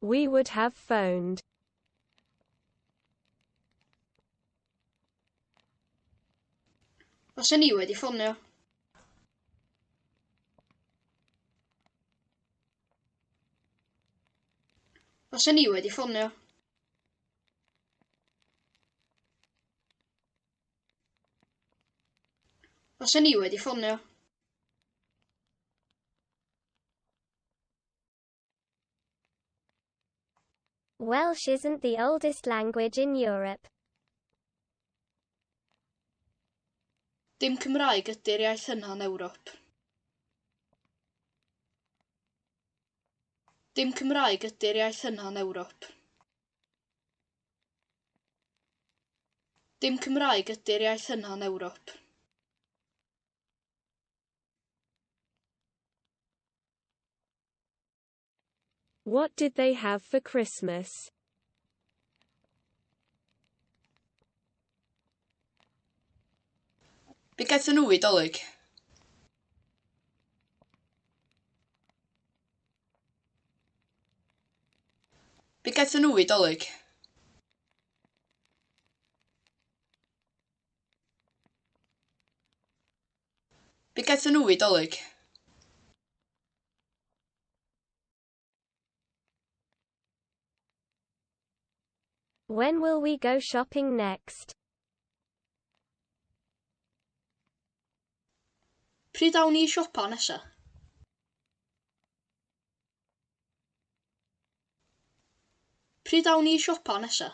We would have phoned. Faswn i wedi ffonio. Faswn i wedi ffonio. Faswn i wedi ffonio. Welsh isn't the oldest language in Europe. Dim Cymraeg ydy'r iaith hyna yn Ewrop. Dim Cymraeg ydy'r iaith hyna yn Ewrop. Dim Cymraeg ydy'r iaith hyna yn Ewrop. What did they have for Christmas? Be gaethon nhw i Dolig? Be gaethon nhw i Dolig? Be gaethon nhw i Dolig? When will we go shopping next? Pryd awn ni i siopa nesa? Pryd awn ni i siopa nesa?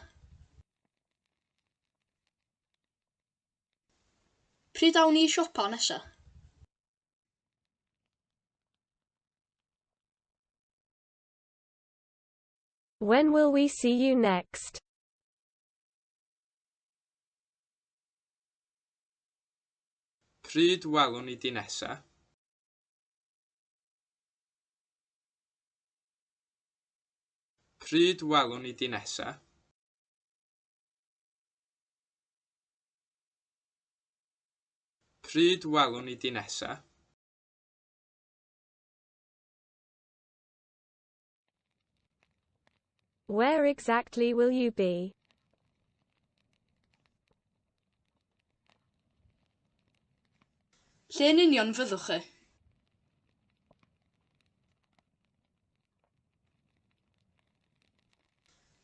Pryd awn ni i siopa nesa? When will we see you next? Pryd welwn ni di nesa? Pryd welwn ni di nesa? Pryd welwn ni di nesa? Where exactly will you be? Lle yn union fyddwch chi?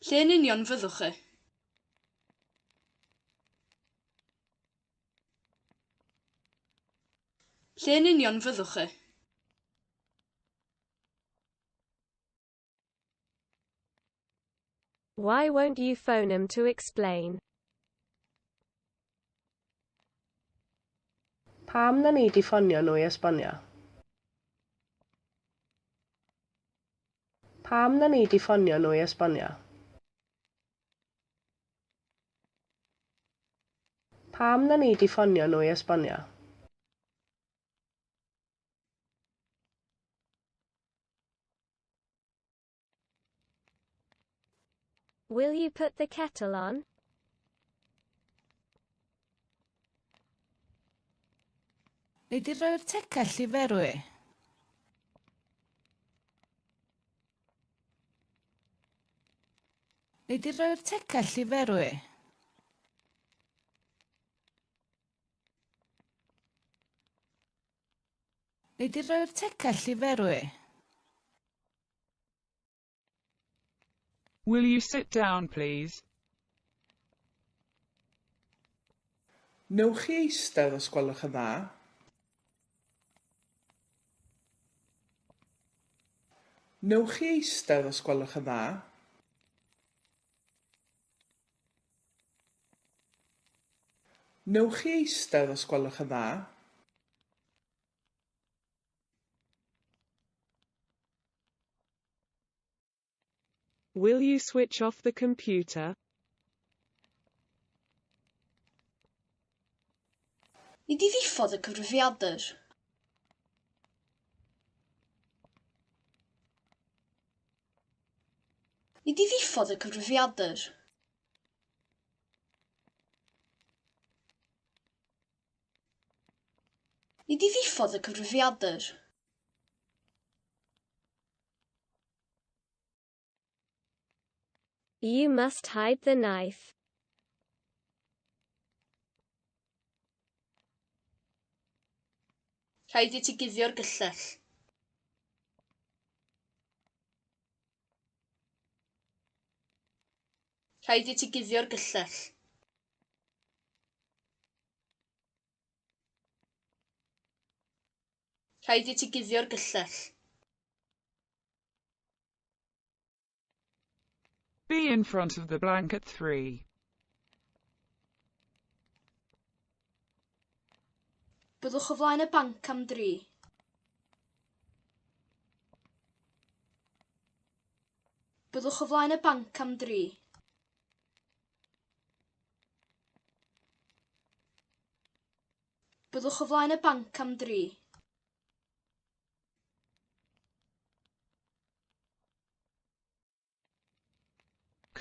Lle yn union fyddwch chi? Lle yn union fyddwch chi? Why won't you phone 'em to explain? Pam na nei di ffonio nhw i esbonio? Pam na nei di ffonio nhw i esbonio? Pam na nei di ffonio nhw i esbonio? Will you put the kettle on? Nei di roi'r tegell i ferwi? Nei di roi'r tegell i ferwi? Nei di roi'r tegell i ferwi? Will you sit down please? Wnewch chi eistedd os gwelwch yn dda? Wnewch chi eistedd os gwelwch yn dda? Wnewch chi eistedd os gwelwch yn dda? Will you switch off the computer? Nei di ddiffodd y cyfrifiadur? Nei di ddiffodd y cyfrifiadur? Nei di ddiffodd y cyfrifiadur? You must hide the knife. Rhaid i ti guddio'r gyllell. Rhaid i ti guddio'r gyllell. Rhaid i ti guddio'r gyllell. Be in front of the blank at 3. Byddwch o flaen y banc am dri. Byddwch o flaen y banc am dri. Byddwch o flaen y banc am dri.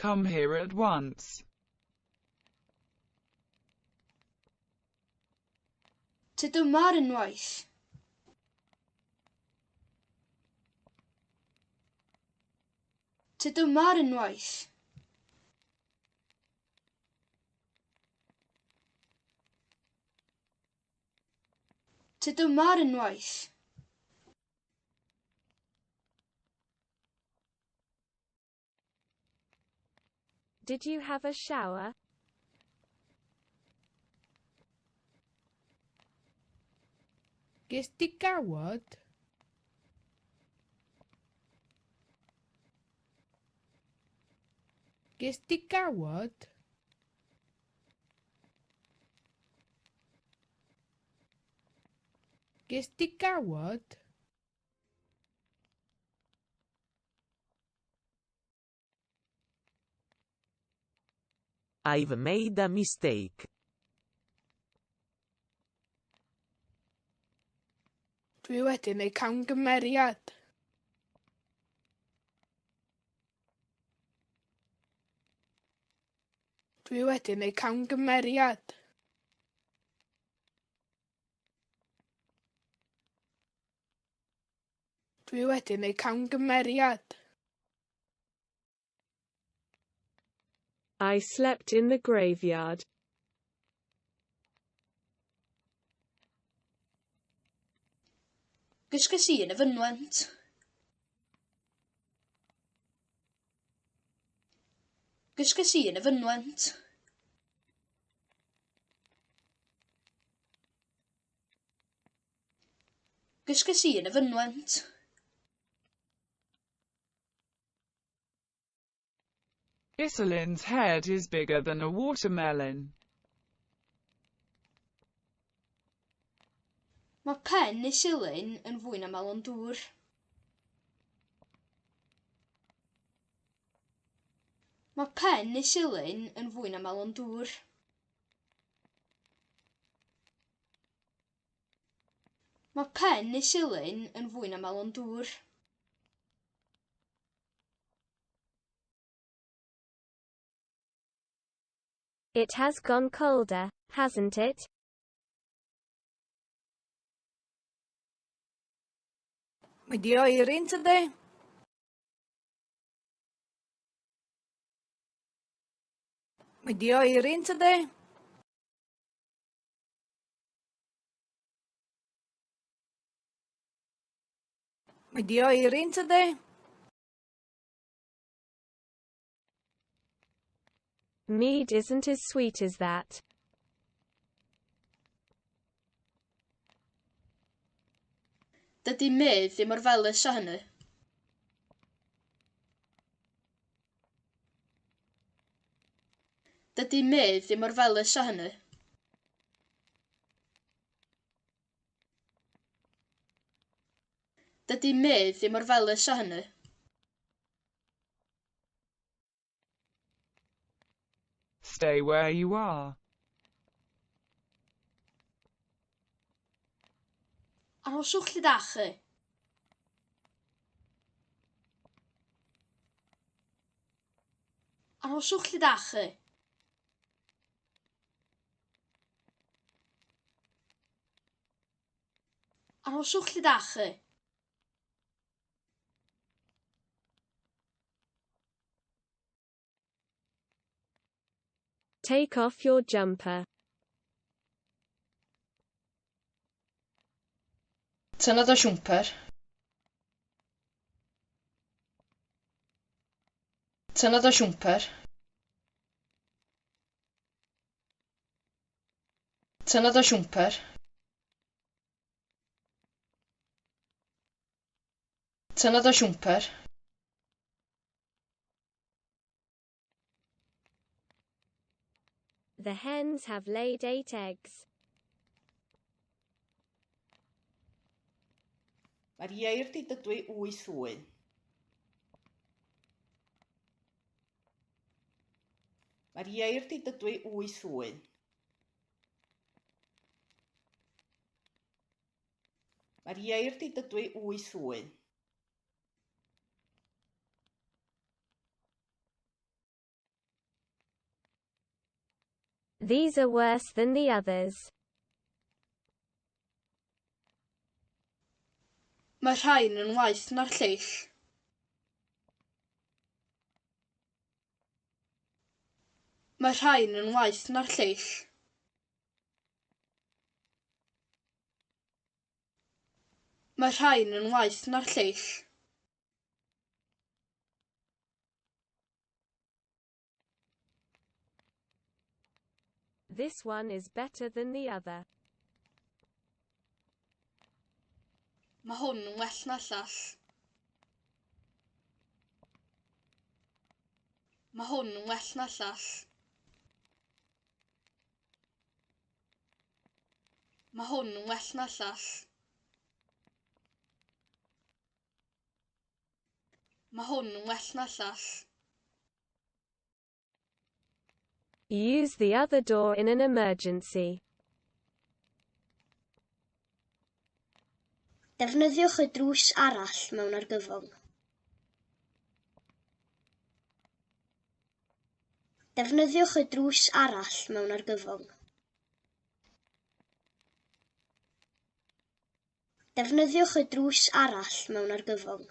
Come here at once. Tyd yma ar unwaith. Tyd yma ar unwaith. Tyd yma ar unwaith. Did you have a shower? Ges di gawod? Ges di gawod? Ges di gawod? I've made a mistake. Dwi wedi gwneud camgymeriad. Dwi wedi gwneud camgymeriad. Dwi wedi gwneud camgymeriad. I slept in the graveyard. Gysges i yn y fynwent. Gysges i yn y fynwent. Gysges i yn y fynwent. Iselin's head is bigger than a watermelon. Mae pen Iselin yn fwy na melon dŵr. Mae pen Iselin yn fwy na melon dŵr. Mae pen Iselin yn fwy na melon dŵr. It has gone colder, hasn't it? Mae di oeri yn tydi? Mae di oeri yn tydi? Mae di oeri yn tydi? Mead isn't as sweet as that. Dydy medd ddim mor felys â hynny. Dydy medd ddim mor felys â hynny. Dydy medd ddim mor felys â hynny. Stay where you are. Arhoswch lle dach chi. Arhoswch lle dach chi. Arhoswch lle dach chi. Take off your jumper. Tynna dy siwmper. Tynna dy siwmper. Tynna dy siwmper. Tynna dy siwmper. The hens have laid 8 eggs. Mae'r ieir 'di dydwy 8 wy. Mae'r ieir 'di dydwy 8 wy. Mae'r ieir 'di dydwy 8 wy. These are worse than the others. Mae'r rhain yn waeth na'r lleill. Mae'r rhain yn waeth na'r lleill. Mae'r rhain yn waeth na'r lleill. This one is better than the other. Mae hwn yn well na'r llall. Mae hwn yn well na'r llall. Mae hwn yn well na'r llall. Mae hwn yn well na'r llall. Use the other door in an emergency. Defnyddiwch y drws arall mewn argyfwng. Defnyddiwch y drws arall mewn argyfwng. Defnyddiwch y drws arall mewn argyfwng.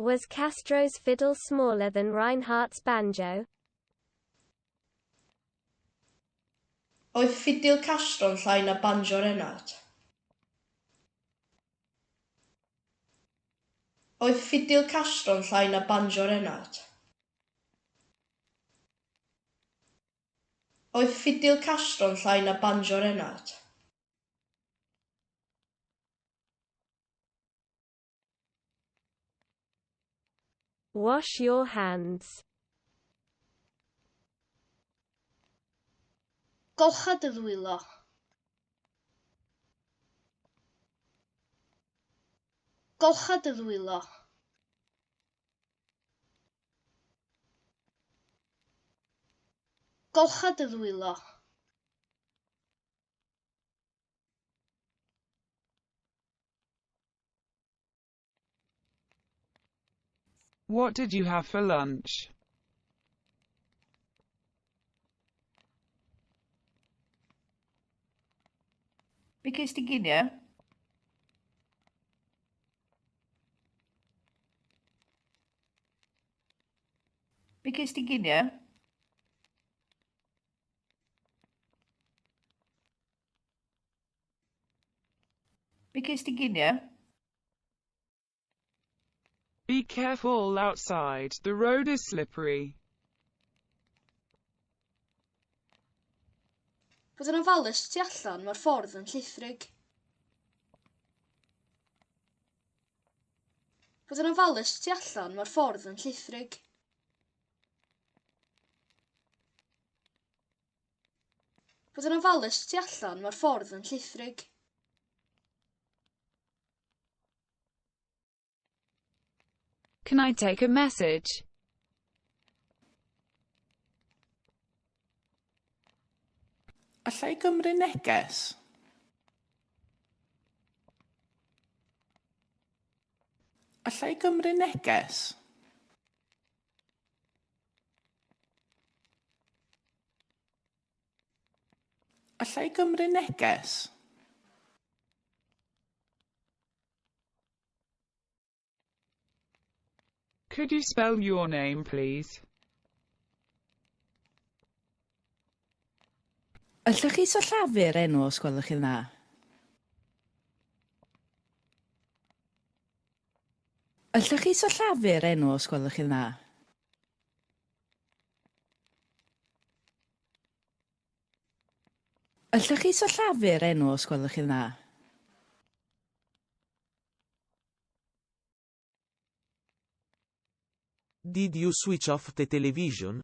Was Castro's fiddle smaller than Reinhardt's banjo? Oedd ffidil Castro'n llai na banjo Reinhardt? Oedd ffidil Castro'n llai na banjo Reinhardt? Oedd ffidil Castro'n llai na banjo Reinhardt? Wash your hands. Golcha dy ddwylo. Golcha dy ddwylo. Golcha dy ddwylo. What did you have for lunch? Be ges ti ginio? Be ges ti ginio? Be ges ti ginio? Be careful outside, the road is slippery. Bydd yn ofalus tu allan, mae'r ffordd yn llithrig. Bydd yn ofalus tu allan, mae'r ffordd yn llithrig. Bydd yn ofalus tu allan, mae'r ffordd yn llithrig. Can I take a message? Alla i gymryd neges? Alla i gymryd neges? Alla i gymryd neges? Could you spell your name, please? Allwch chi sillafu'r enw os gwelwch chi'n dda? Allwch chi sillafu'r enw os gwelwch chi'n dda? Allwch chi sillafu'r enw os gwelwch chi'n dda? Did you switch off the television?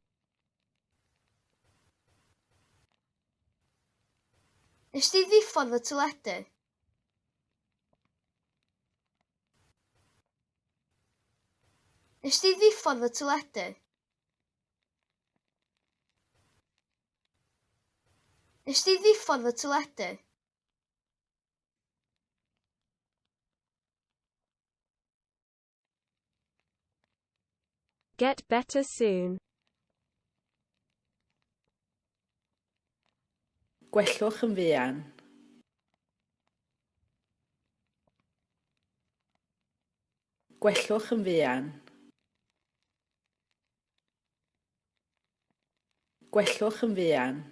Nes di ddiffodd y teledu? Nes di ddiffodd y teledu? Nes di ddiffodd y teledu? Get better soon. Gwellwch yn fuan. Gwellwch yn fuan. Gwellwch yn fuan.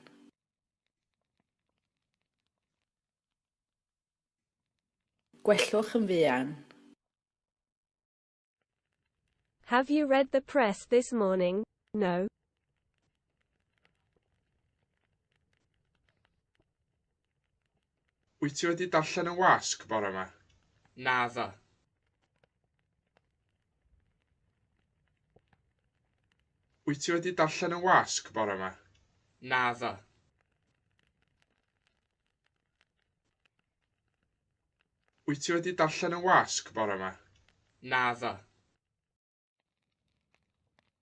Gwellwch yn fuan. Have you read the press this morning? No. Wyt ti wedi darllen y wasg bore 'ma? Naddo. Wyt ti wedi darllen y wasg bore 'ma? Naddo. Wyt ti wedi darllen y wasg bore 'ma? Naddo.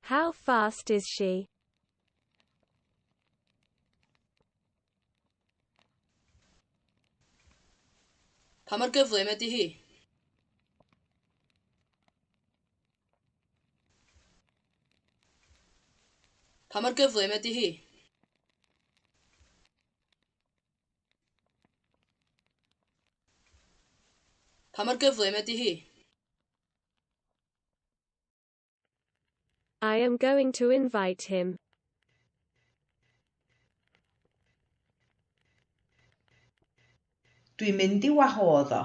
How fast is she? Pa mor gyflym ydy hi? Pa mor gyflym ydy hi? Pa mor gyflym ydy hi? I am going to invite him. Dwi'n mynd i'w wahodd o.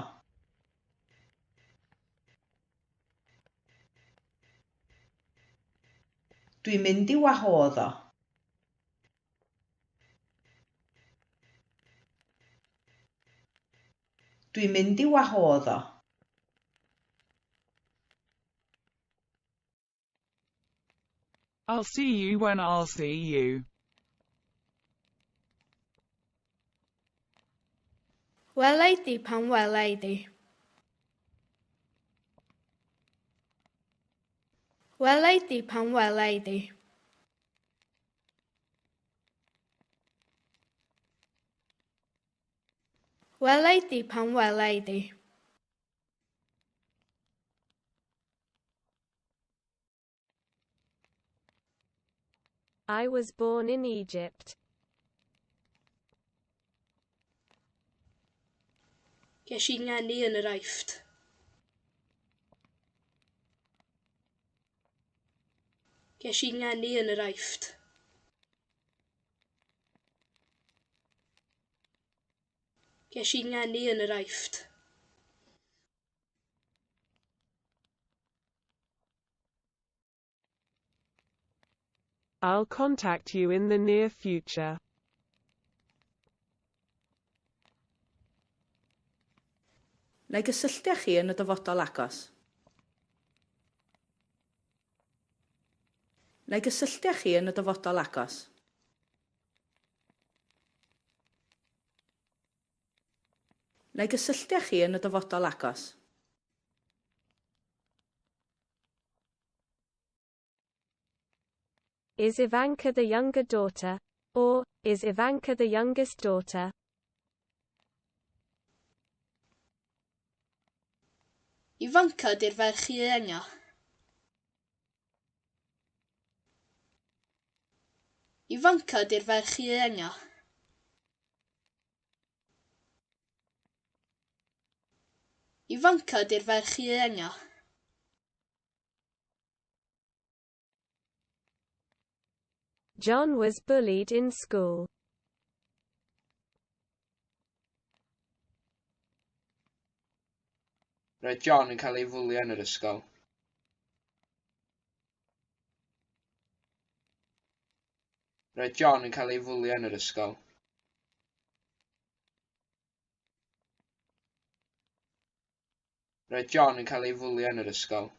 Dwi'n mynd i'w wahodd o. Dwi'n mynd i'w wahodd o. I'll see you when I'll see you. Wela i di pan wela i di. Wela i di pan wela i di. Wela i di pan wela i di. I was born in Egypt. Ges i ngeni yn yr Aifft. Ges i ngeni yn yr Aifft. Ges i ngeni yn yr Aifft. I'll contact you in the near future. Na i gysylltu â chi yn y dyfodol agos. Na i gysylltu â chi yn y dyfodol agos. Na i gysylltu â chi yn y dyfodol agos. Is Ivanka the younger daughter? Or, is Ivanka the youngest daughter? Ifanca ydy'r ferch ieuenga. Ifanca ydy'r ferch ieuenga. Ifanca ydy'r ferch ieuenga. John was bullied in school. Roedd John yn cael ei fwlio yn yr ysgol. Roedd John yn cael ei fwlio yn yr ysgol. Roedd John yn cael ei fwlio yn yr ysgol.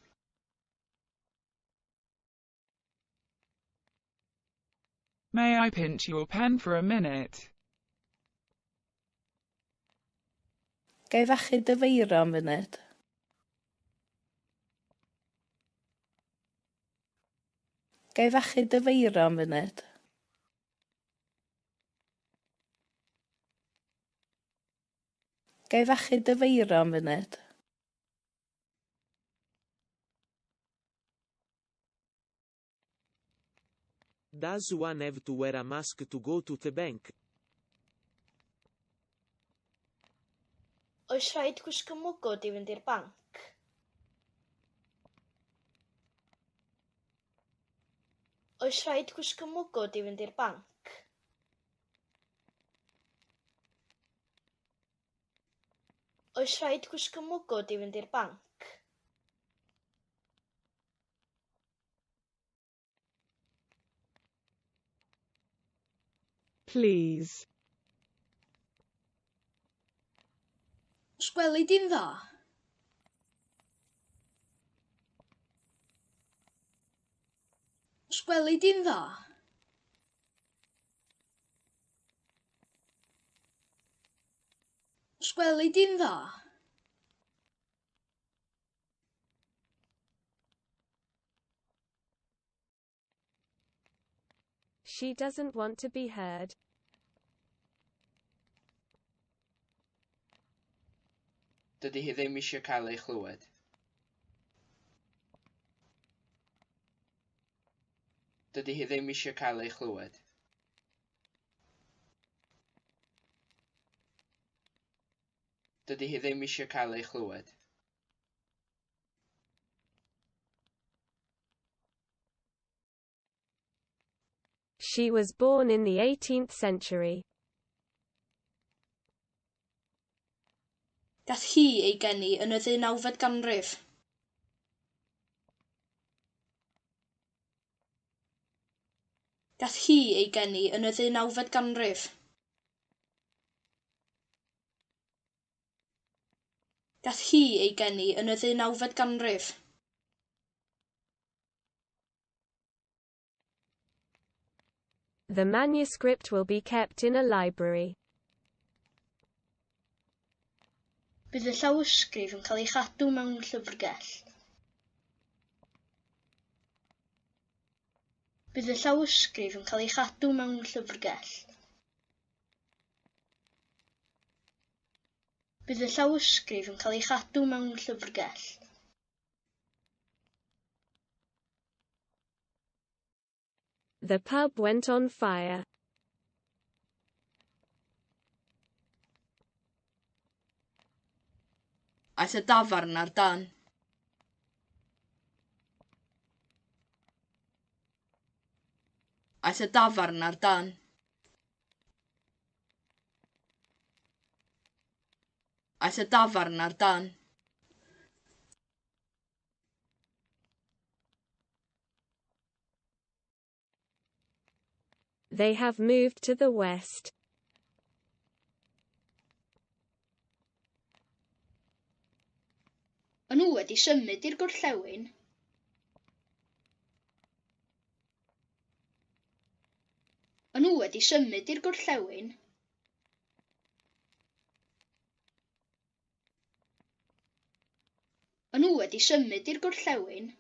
May I pinch your pen for a minute? Ga i fachu dy feiro am funud? Ga i fachu dy feiro am funud? Ga i fachu dy feiro am funud? Does one have to wear a mask to go to the bank? Oes rhaid gwisgo mwgwd i fynd i'r banc? Oes rhaid gwisgo mwgwd i fynd i'r banc? Oes rhaid gwisgo mwgwd i fynd i'r banc? Please. Os gweli di'n dda? Os gweli di'n dda? Os gweli di'n dda? She doesn't want to be heard. Dydy hi ddim eisiau cael ei chlywed. Dydy hi ddim eisiau cael ei chlywed. Dydy hi ddim eisiau cael ei chlywed. She was born in the 18th century. Gath hi ei geni yn y ddeunawfed ganrif. Gath hi ei geni yn y ddeunawfed ganrif. Gath hi ei geni yn y ddeunawfed ganrif. The manuscript will be kept in a library. Bydd y llawysgrif yn cael ei chadw mewn llyfrgell. Bydd y llawysgrif yn cael ei chadw mewn llyfrgell. Bydd y llawysgrif yn cael ei chadw mewn llyfrgell. The pub went on fire. Aeth y dafarn ar dân. Aeth y dafarn ar dân. Aeth y dafarn ar dân. They have moved to the west. O'n nhw wedi symud i'r gorllewin. O'n nhw wedi symud i'r gorllewin. O'n nhw wedi symud i'r gorllewin.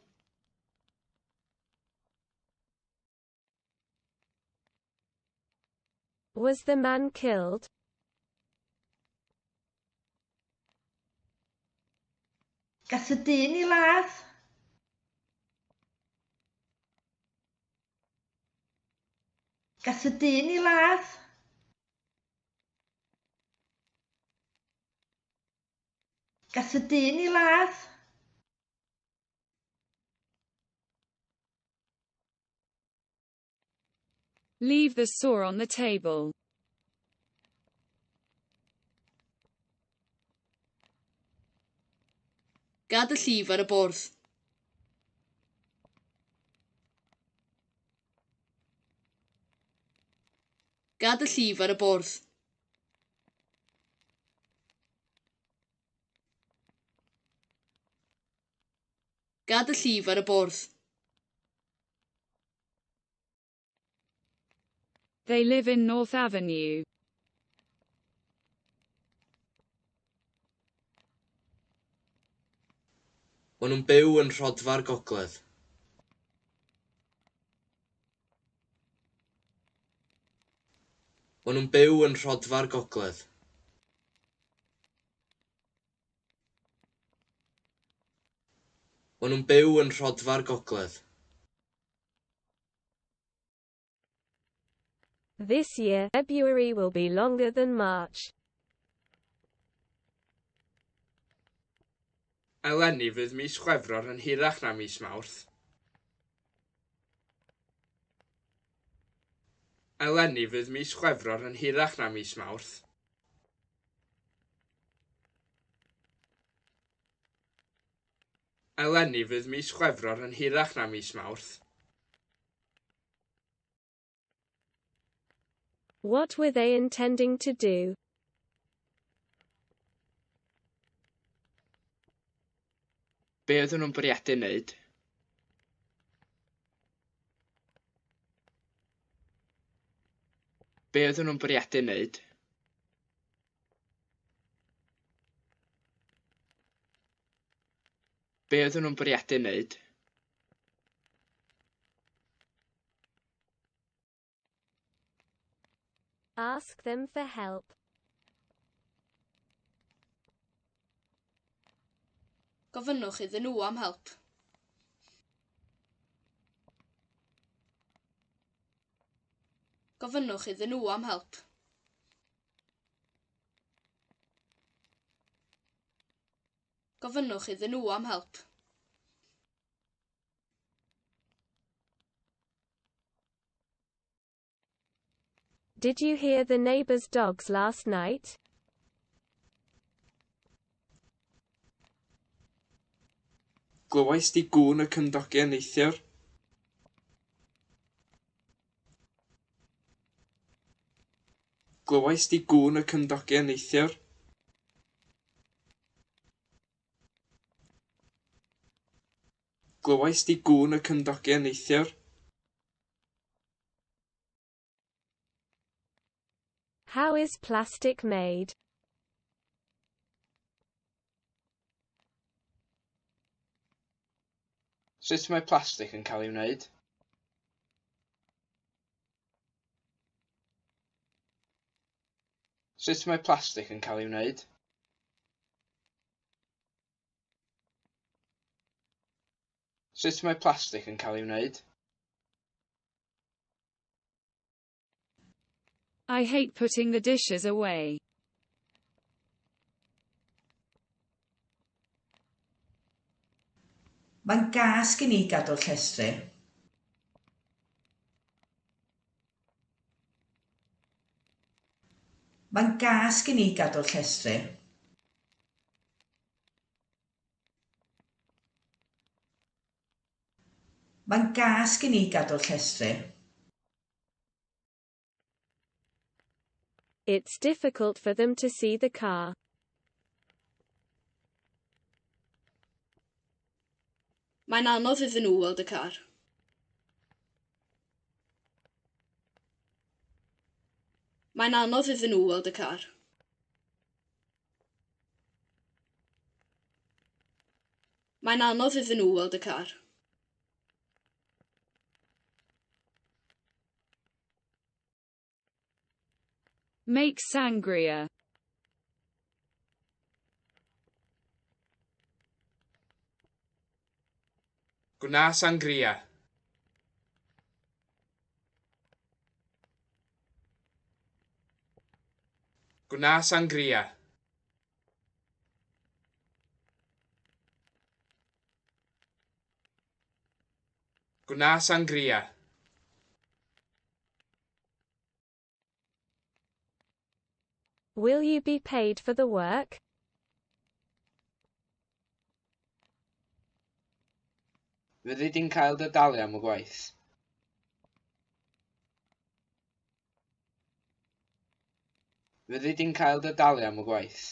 Was the man killed? Gath y dyn ei ladd? Gath y dyn ei ladd? Gath y dyn ei ladd? Leave the saw on the table. Gad y llif ar y bwrdd. Gad y llif ar y bwrdd. Gad y llif ar y bwrdd. They live in North Avenue. Maen nhw'n byw yn Rhodfa'r Gogledd. Maen nhw'n byw yn Rhodfa'r Gogledd. Maen nhw'n byw yn Rhodfa'r Gogledd. This year, February will be longer than March. Eleni fydd mis Chwefror yn hirach na mis Mawrth. Eleni fydd mis Chwefror yn hirach na mis Mawrth. Eleni fydd mis Chwefror yn hirach na mis Mawrth. What were they intending to do? Be oedden nhw'n bwriadu wneud? Be oedden nhw'n bwriadu wneud? Be oedden nhw'n bwriadu wneud? Ask them for help. Gofynnwch iddyn nhw am help. Gofynnwch iddyn nhw am help. Gofynnwch iddyn nhw am help. Did you hear the neighbor's dogs last night? Glywais di gŵn y cymdogion neithiwr? Glywais di gŵn y cymdogion neithiwr? Glywais di gŵn y cymdogion neithiwr? How is plastic made? Sut mae plastig yn cael ei wneud? Sut mae plastig yn cael ei wneud? Sut mae plastig yn cael ei wneud? I hate putting the dishes away. Mae'n gas gen i gadw'r llestri. Mae'n gas gen i gadw'r llestri. Mae'n gas gen i gadw'r llestri. It's difficult for them to see the car. Mae'n anodd iddyn nhw weld y car. Mae'n anodd iddyn nhw weld y car. Mae'n anodd iddyn nhw weld y car. Make sangria. Gwna sangria. Gwna sangria. Gwna sangria. Will you be paid for the work? Fyddi di'n cael dy dalu am y gwaith? Fyddi di'n cael dy dalu am y gwaith?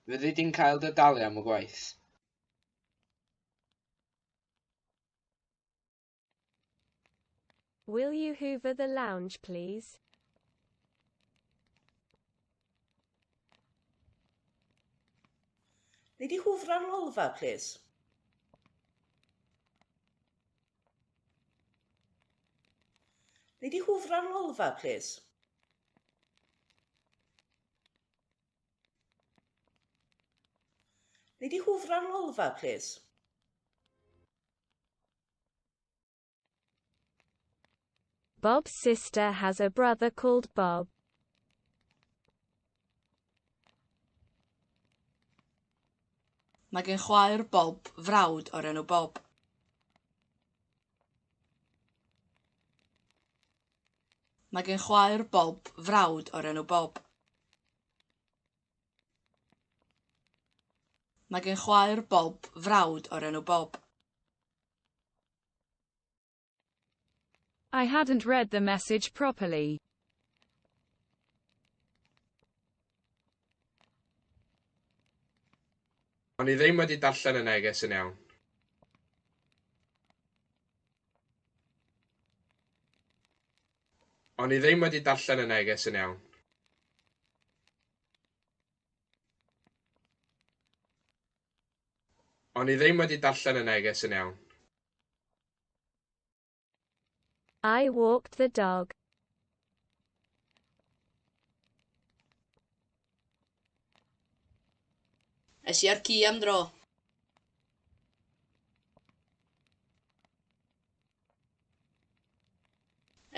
Fyddi di'n cael dy dalu am y gwaith? Will you hoover the lounge, please? Nei di hwfro'r lolfa, plîs? Nei di hwfro'r lolfa, plîs? Nei di hwfro'r lolfa, plîs? Bob's sister has a brother called Bob. Mae gen chwaer Bob frawd o'r enw Bob. Mae gen chwaer Bob frawd o'r enw Bob. Mae gen chwaer Bob frawd o'r enw Bob. I hadn't read the message properly. O'n i ddim wedi darllen y neges yn iawn. O'n i ddim wedi darllen y neges yn iawn. O'n i ddim wedi darllen y neges yn iawn. I walked the dog. Es i â'r ci am dro.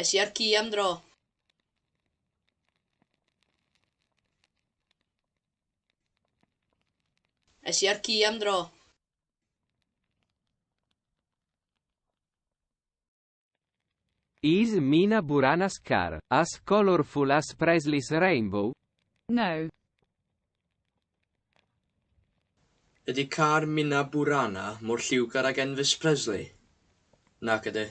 Es i â'r ci am dro. Es i â'r ci am dro. Is Mina Burana's car as colorful as Presley's rainbow? No. Ydy car Mina Burana mor lliwgar ag Enfys Presley? Nac ydy.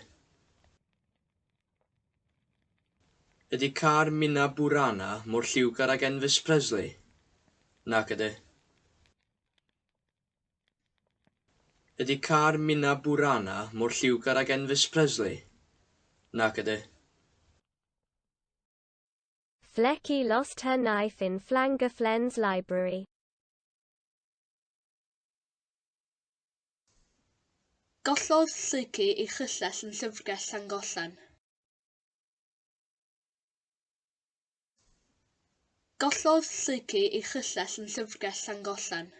Ydy car Mina Burana mor lliwgar ag Enfys Presley? Nac ydy. Ydy car Mina Burana mor lliwgar ag Enfys Presley? Nac ydy. Flecky lost her knife in Llangollen's library. Gollodd Lleucu ei chyllell yn llyfrgell Llangollen. Gollodd Lleucu ei chyllell yn llyfrgell Llangollen.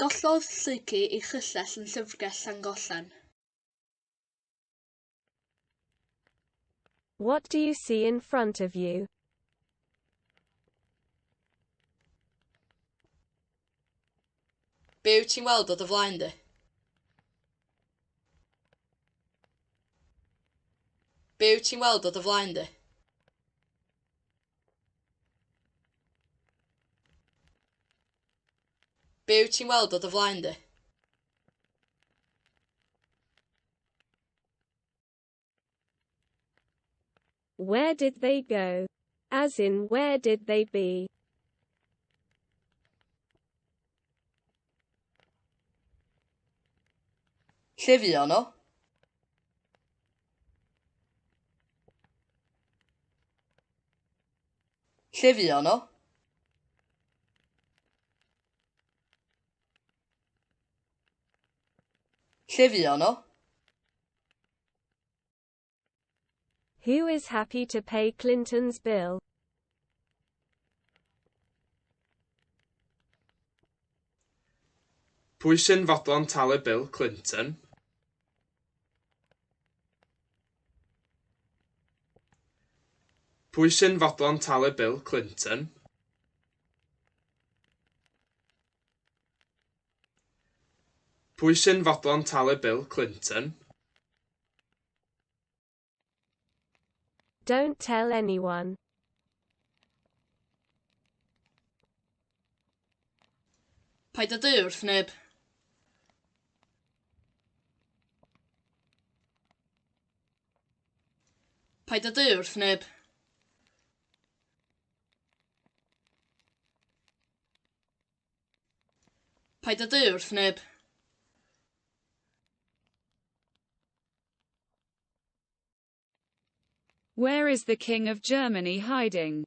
Gollodd Lleucu ei chyllell yn llyfrgell Llangollen. What do you see in front of you? Be wyt ti'n weld o dy flaen di? Be wyt ti'n weld o dy flaen di? Be wyt ti'n weld o dy flaen di? Where did they go? As in, where did they be? Lle fuon nhw? Lle fuon nhw? Lle fuon nhw? Who is happy to pay Clinton's bill? Pwy sy'n fodlon talu bil Clinton? Pwy sy'n fodlon talu bil Clinton? Pwy sy'n fodlon talu bil Clinton? Don't tell anyone. Paid â dweud wrth neb. Paid â dweud wrth neb. Paid â dweud wrth neb. Where is the King of Germany hiding?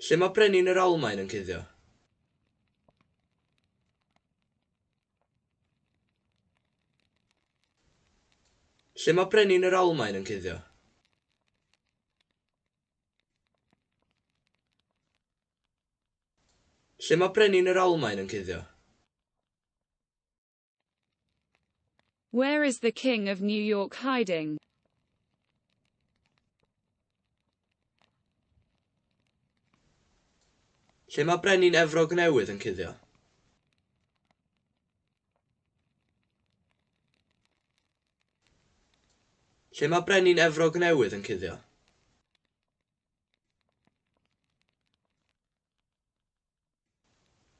Lle mae brenin yr Almaen yn cuddio? Lle mae brenin yr Almaen yn cuddio? Lle mae brenin yr Almaen yn cuddio? Where is the King of New York hiding? Lle mae brenin Efrog Newydd yn cuddio? Lle mae brenin Efrog Newydd yn cuddio?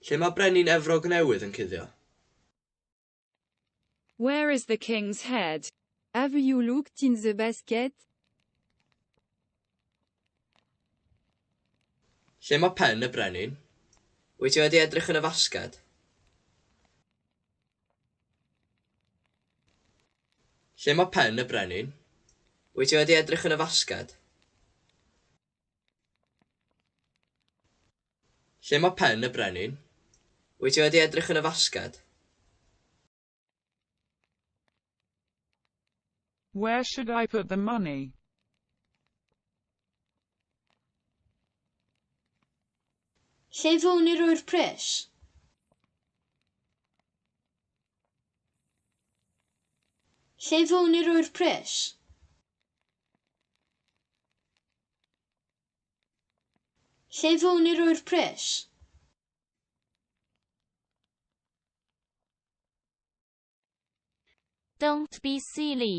Lle mae brenin Efrog Newydd yn cuddio? Where is the king's head? Have you looked in the basket? Lle mae pen y brenin? Wyt ti wedi edrych yn y fasged? Lle mae pen y brenin? Wyt ti wedi edrych yn y fasged? Lle mae pen y brenin? Wyt ti wedi edrych yn y fasged? Where should I put the money? Lle fôn i roi'r pres? Lle fôn i roi'r pres? Lle fôn i roi'r pres? Don't be silly.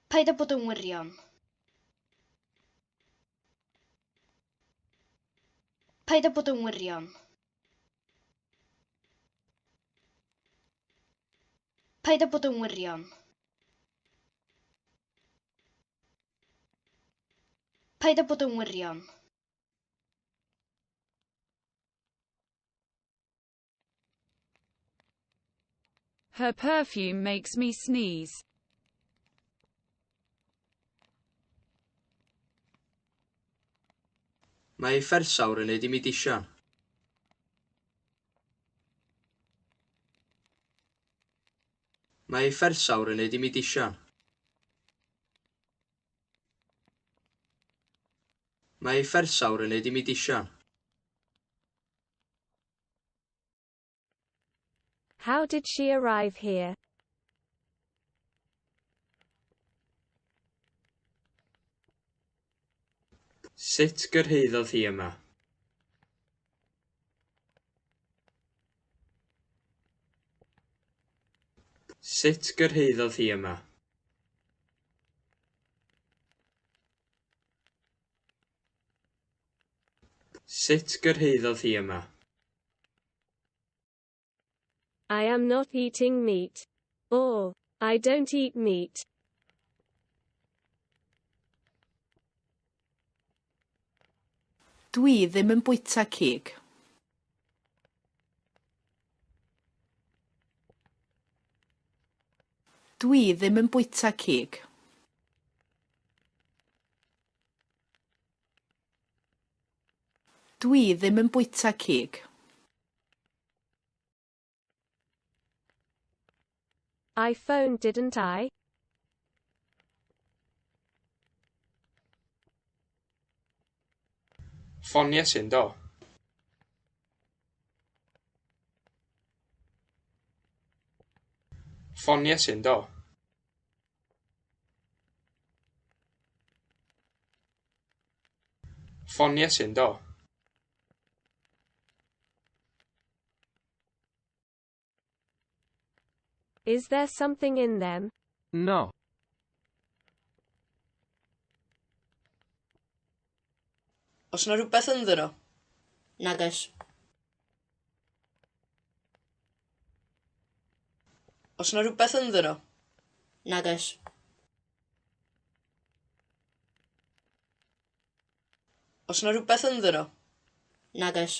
Paid â bod yn wirion. Paid â bod yn wirion. Paid â bod yn wirion. Paid â bod yn wirion. Her perfume makes me sneeze. Mae ei phersawr yn neud i mi disian. Mae ei phersawr yn neud i mi disian. Mae ei phersawr yn neud i mi disian. How did she arrive here? Sut gyrhaeddodd hi yma? Sut gyrhaeddodd hi yma? Sut gyrhaeddodd hi yma? I am not eating meat. Or, I don't eat meat. Dwi ddim yn bwyta cig. Dwi ddim yn bwyta cig. Dwi ddim yn bwyta cig. I phoned, didn't I? Ffoniais i, yndo? Ffoniais i, yndo? Iawn Iesu, yndo? Is there something in them? No. Oes 'na rywbeth ynddyn nhw? Nagoes. Oes 'na rywbeth ynddyn nhw? Nagoes. Oes 'na rywbeth ynddyn nhw? Nagoes.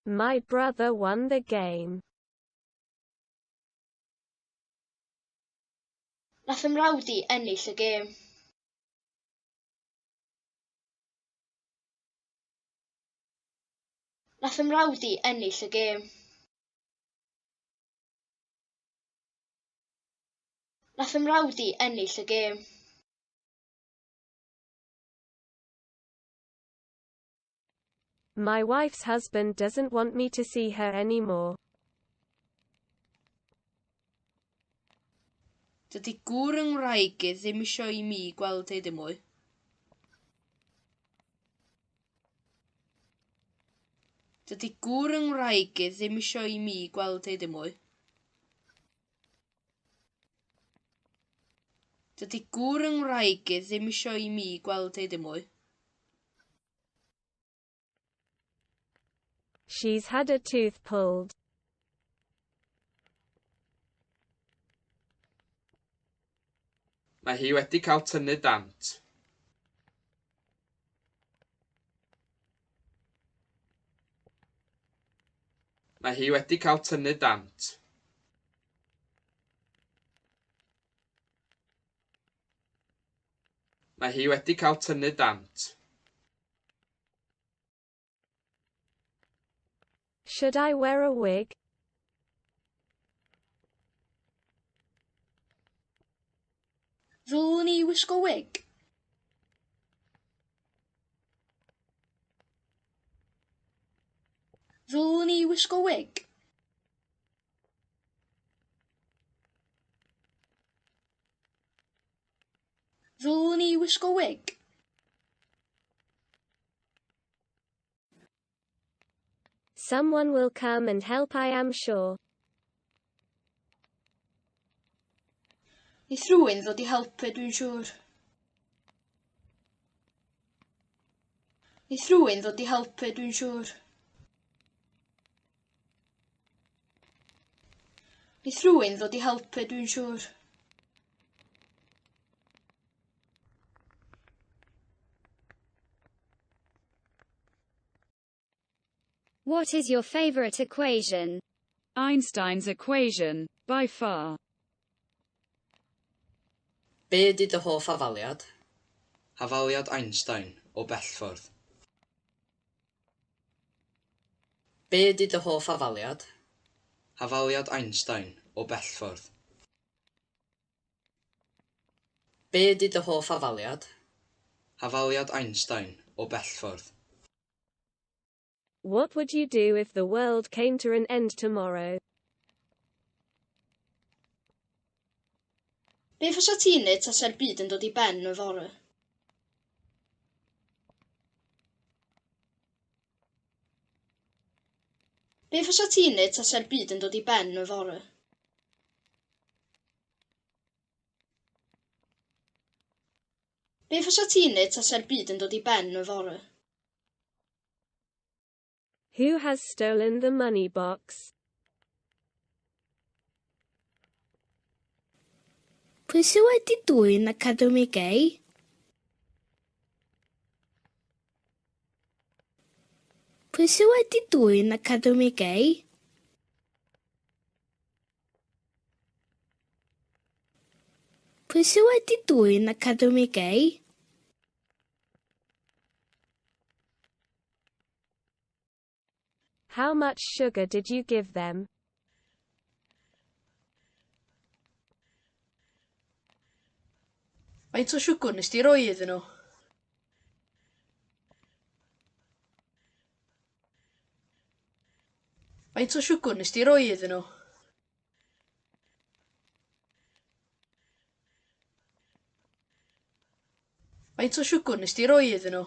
My brother won the game. Nath 'y mrawd i ennill y gêm. Nath 'y mrawd i ennill y gêm. Nath 'y mrawd i ennill y gêm. My wife's husband doesn't want me to see her anymore. Dydy gŵr yng ngwraig i ddim isio i mi gweld hi ddim mwy. Dydy gŵr yng ngwraig i ddim isio i mi gweld hi ddim mwy. Dydy gŵr yng ngwraig i ddim isio i mi gweld hi ddim mwy. She's had a tooth pulled. Mae hi wedi cael tynnu dant. Mae hi wedi cael tynnu dant. Mae hi wedi cael tynnu dant. Should I wear a wig? Ddylwn i wisgo wig? Ddylwn i wisgo wig? Ddylwn i wisgo wig? Someone will come and help, I am sure. Neith rhywun ddod i helpu, dwi'n siŵr. Neith rhywun ddod i helpu, dwi'n siŵr. Neith rhywun ddod i helpu, dwi'n siŵr. What is your favorite equation? Einstein's equation, by far. Be ydy dy hoff hafaliad? Hafaliad Einstein, o bell ffordd. Be ydy dy hoff hafaliad? Hafaliad Einstein, o bell ffordd. Be ydy dy hoff hafaliad? Hafaliad Einstein, o bell ffordd. What would you do if the world came to an end tomorrow? Be fysa ti'n neud tasa'r byd yn dod i ben yfory? Be fysa ti'n neud tasa'r byd yn dod i ben yfory? Be fysa ti'n neud tasa'r byd yn dod i ben yfory? Who has stolen the money box? Pwy sydd wedi dwyn Academi Gay? Pwy sydd wedi dwyn Academi Gay? Pwy sydd wedi dwyn Academi Gay? How much sugar did you give them? Faint o siwgr nes di roi iddyn nhw? Faint o siwgr nes di roi iddyn nhw? Faint o siwgr wnest ti roi iddyn nhw?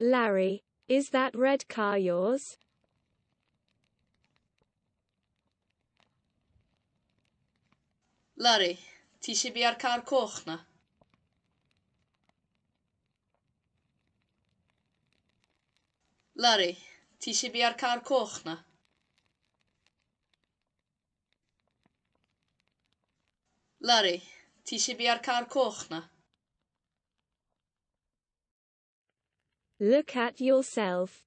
Larry, is that red car yours? Larry, ti sy bia'r car coch 'na? Larry, ti sy bia'r car coch 'na? Larry, ti sy bia'r car coch 'na? Look at yourself.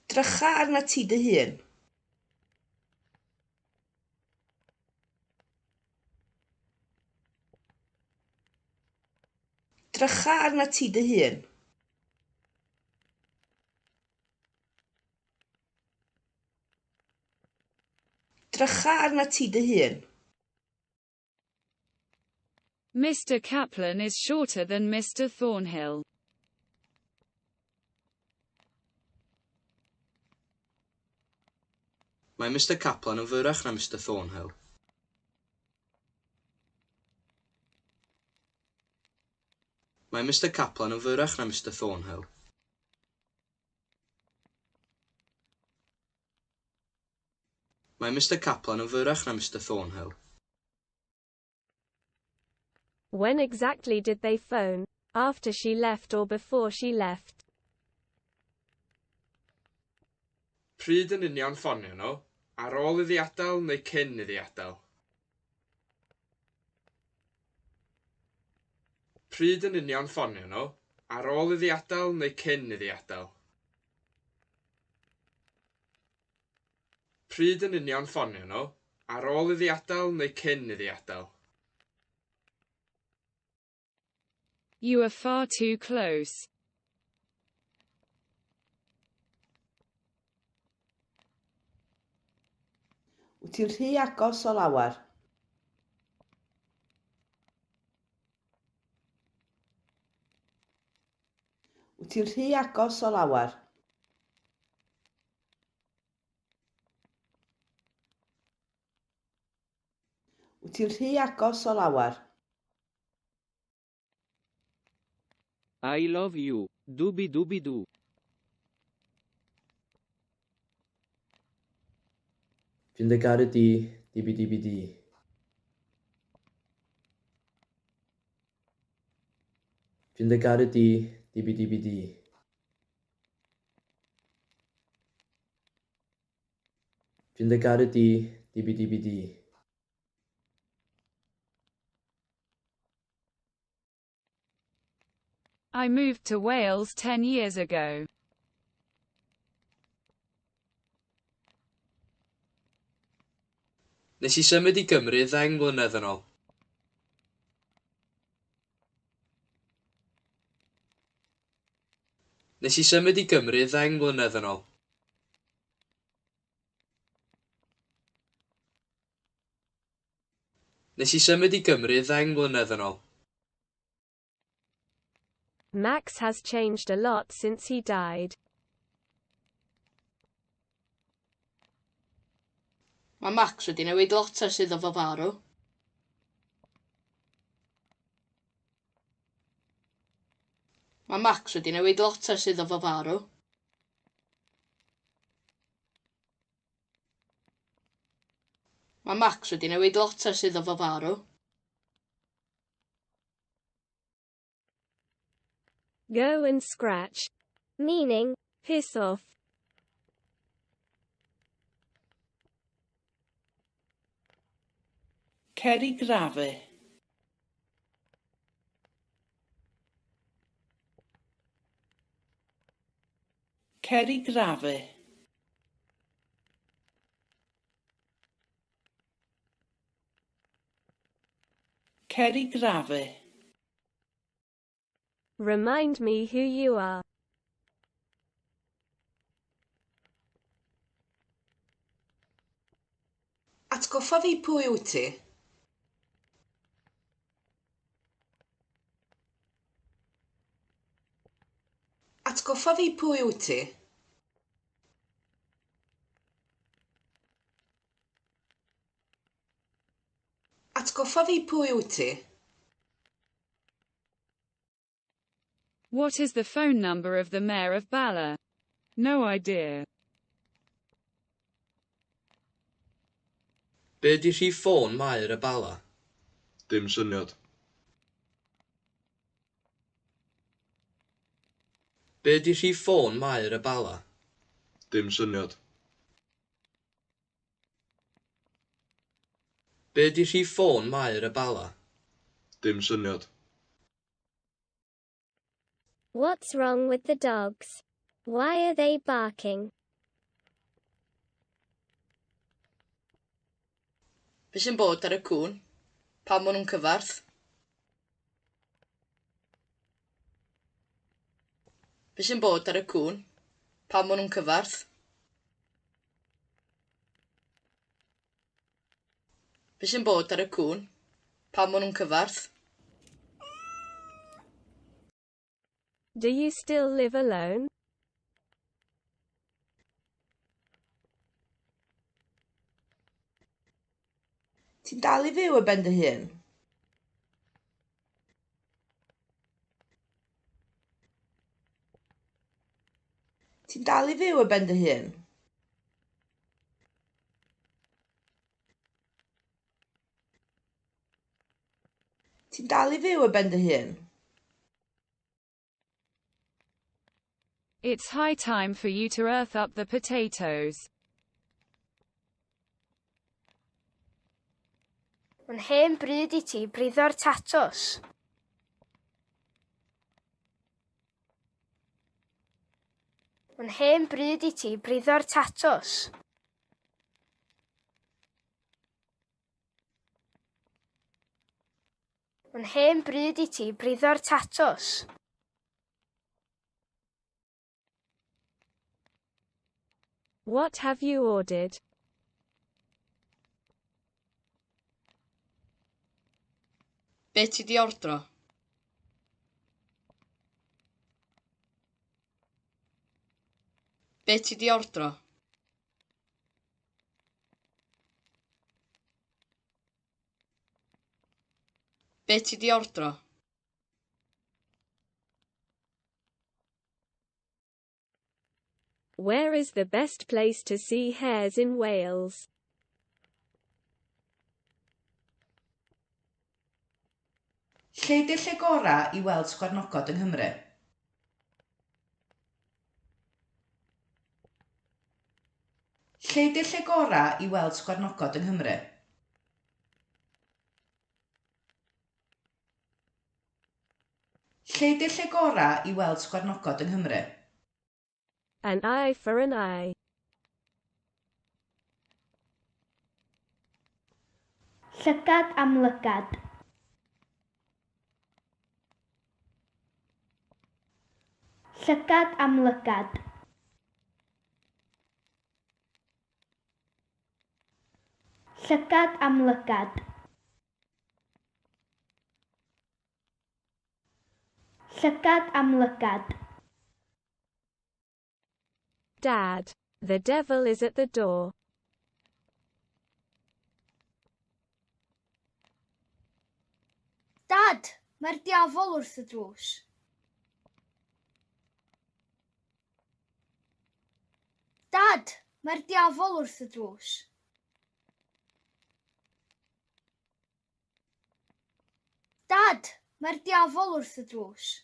Drycha arnat ti dy hun. Drycha arnat ti dy hun. Drycha arnat ti dy hun. Mr. Kaplan is shorter than Mr. Thornhill. Mae Mr Kaplan yn fyrrach na Mr Thornhill. Mae Mr Kaplan yn fyrrach na Mr Thornhill. Mae Mr Kaplan yn fyrrach na Mr Thornhill. When exactly did they phone? After she left or before she left? Pryd yn union ffonio nhw? Ar ôl iddi adael neu cyn iddi adael? Pryd yn union ffonio nhw? Ar ôl iddi adael neu cyn iddi adael? Pryd yn union ffonio nhw? Ar ôl iddi adael neu cyn iddi adael? You are far too close. Wyt ti'n rhy agos o lawer. Wyt ti'n rhy agos o lawer. Wyt ti'n rhy agos o lawer. I love you, dubi dubi du. Dwi'n dy garu di, dibi dibi di. Dwi'n dy garu di, dibi dibi di. Dwi'n dy garu di, dibi dibi di. I moved to Wales 10 years ago. Nes i symud i Gymru 10 mlynedd yn ôl. Nes i symud i Gymru 10 mlynedd yn ôl. Nes i symud i Gymru 10 mlynedd yn ôl. Max has changed a lot since he died. Mae Max wedi newid lot ers iddo fo farw. Mae Max wedi newid lot ers iddo fo farw. Mae Max wedi newid lot ers iddo fo farw. Go and scratch. Meaning, piss off. Cer i grafu. Cer i grafu. Cer i grafu. Remind me who you are. Atgoffa fi pwy wyt ti. Atgoffa fi pwy wyt ti. Atgoffa fi pwy wyt ti. What is the phone number of the mayor of Bala? No idea. Be 'di rhif ffôn Maer y Bala? Dim syniad. Be 'di rhif ffôn Maer y Bala? Dim syniad. Be 'di rhif ffôn Maer y Bala? Dim syniad. What's wrong with the dogs? Why are they barking? Be sy'n bod ar y cŵn? Pam maen nhw'n cyfarth? Be sy'n bod ar y cŵn? Pam maen nhw'n cyfarth? Be sy'n bod ar y cŵn? Pam maen nhw'n cyfarth? Do you still live alone? Ti'n dal i fyw ar ben dy hun? Ti'n dal i fyw ar ben dy hun? Ti'n dal i fyw ar ben dy hun? It's high time for you to earth up the potatoes. Mae'n hen bryd i ti briddo'r tatws. Mae'n hen bryd i ti briddo'r tatws. Mae'n hen bryd i ti briddo'r tatws. What have you ordered? Be ti 'di ordro? Be ti 'di ordro? Be ti 'di ordro? Where is the best place to see hares in Wales? Lle 'di'r lle gorau i weld sgwarnogod yng Nghymru? Lle 'di'r lle gorau i weld sgwarnogod yng Nghymru? Lle 'di'r lle gorau i weld sgwarnogod yng Nghymru? An eye for an eye. Llygad am lygad. Llygad am lygad. Llygad am lygad. Llygad am lygad. Dad, the devil is at the door. Dad, mae'r diafol wrth y drws. Dad, mae'r diafol wrth y drws. Dad, mae'r diafol wrth y drws.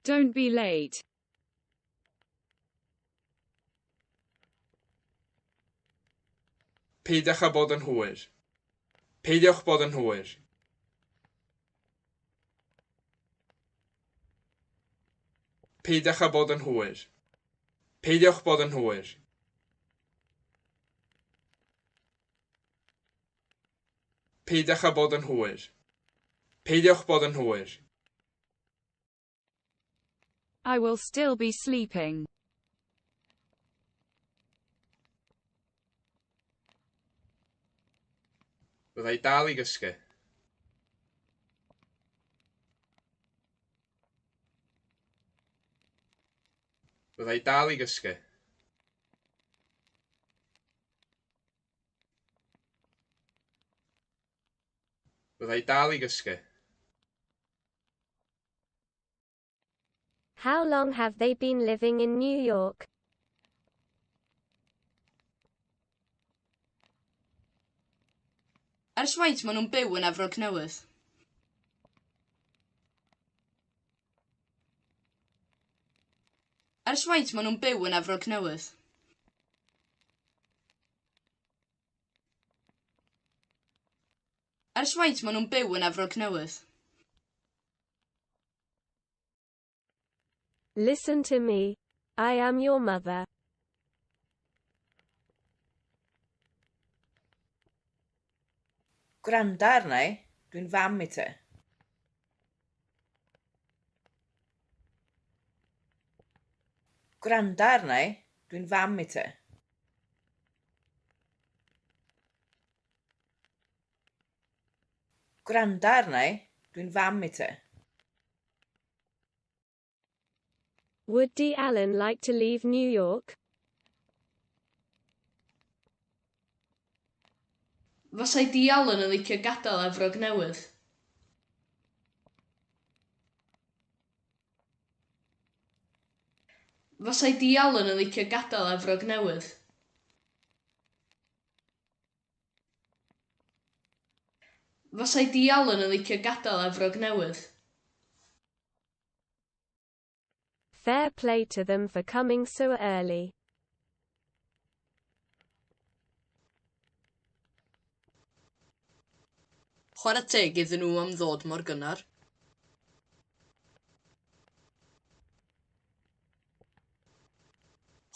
Don't be late. Peidiwch â bod yn hwyr. Peidiwch bod yn hwyr. Peidiwch â bod yn hwyr. Peidiwch bod yn hwyr. Peidiwch â bod yn hwyr. Peidiwch bod yn hwyr. I will still be sleeping. Fydda i dal i gysgu. Fydda i dal i gysgu. Fydda i dal i gysgu. How long have they been living in New York? Ers faint maen nhw'n byw yn Efrog Newydd? Ers faint maen nhw'n byw yn Efrog Newydd? Ers faint maen nhw'n byw yn Efrog Newydd? Listen to me. I am your mother. Gwranda arna i, dwi'n fam i ti. Gwranda arna i, dwi'n fam i ti. Gwranda arna i, dwi'n fam i ti. Would Dee Allen like to leave New York? Fasai Dee Allen yn licio gadael Efrog Newydd? Fasai Dee Allen yn licio gadael Efrog Newydd? Fasai Dee Allen yn licio gadael Efrog Newydd? Fair play to them for coming so early. Chwarae teg iddyn nhw am ddod mor gynnar.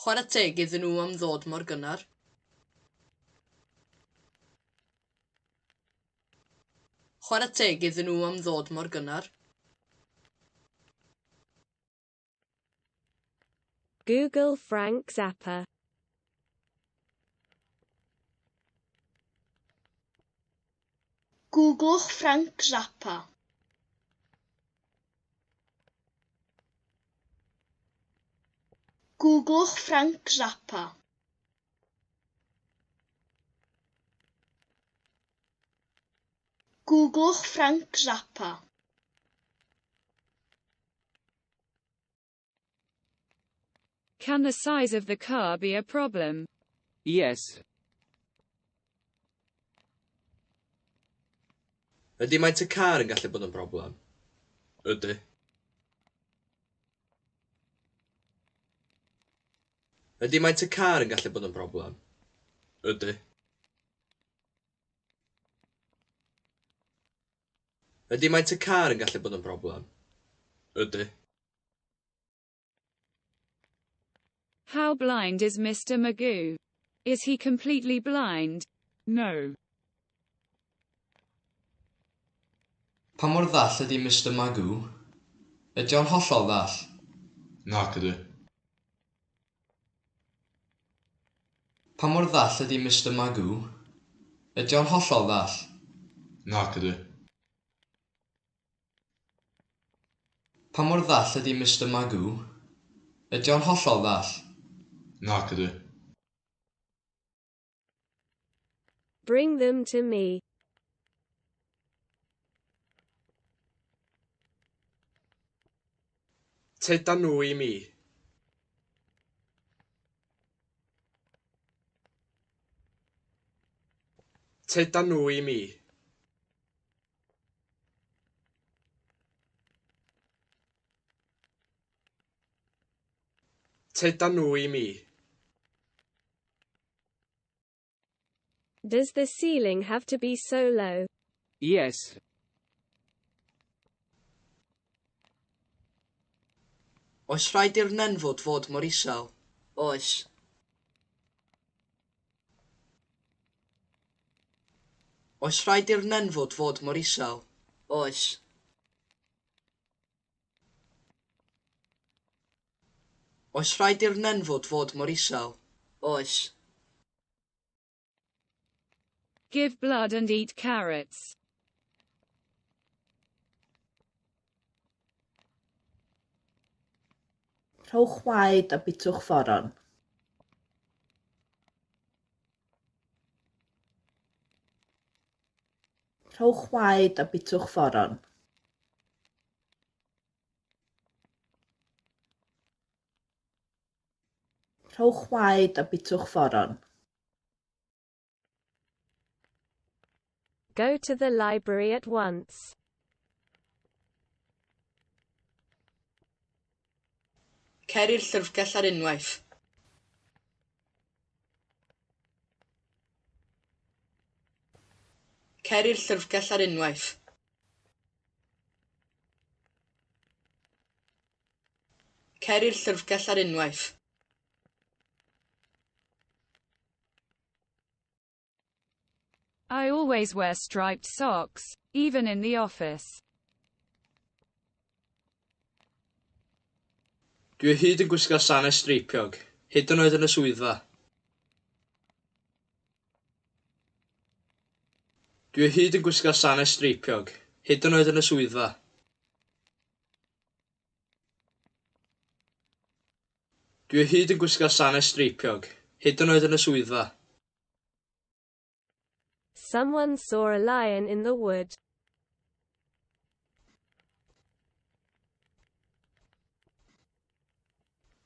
Chwarae teg iddyn nhw am ddod mor gynnar. Chwarae teg iddyn nhw am ddod mor gynnar. Google Frank Zappa. Googlwch Frank Zappa. Googlwch Frank Zappa. Googlwch Frank Zappa. Can the size of the car be a problem? Yes. Ydy maint y car yn gallu bod yn broblem? Ydy. Ydy maint y car yn gallu bod yn broblem? Ydy. Ydy maint y car yn gallu bod yn broblem? Ydy. How blind is Mr. Magoo? Is he completely blind? No. Pa mor ddall ydy Mr. Magoo? Ydy o'n hollol ddall? Nac ydy. Pa mor ddall ydy Mr. Magoo? Ydy o'n hollol ddall? Nac ydy. Pa mor ddall ydy Mr. Magoo? Ydy o'n hollol ddall? Nac ydy. Bring them to me. Teda nhw i mi. Teda nhw i mi. Teda nhw i mi. Does the ceiling have to be so low? Yes. Oes rhaid i'r nenfwd fod mor isel? Oes. Oes rhaid i'r nenfwd fod mor isel? Oes. Oes rhaid i'r nenfwd fod mor isel? Oes. Give blood and eat carrots. Rhowch waed a bitwch foron. Rhowch waed a bitwch foron. Rhowch waed a bitwch foron. Go to the library at once. Cer i'r llyfrgell ar unwaith. Cer i'r llyfrgell ar unwaith. Cer i'r llyfrgell ar unwaith. I always wear striped socks, even in the office. Dwi o hyd yn gwisgo sanau streipiog, hyd yn oed yn y swyddfa. Dwi o hyd yn gwisgo sanau streipiog, hyd yn oed yn y swyddfa. Dwi o hyd yn gwisgo sanau streipiog, hyd yn oed yn y swyddfa. Someone saw a lion in the wood.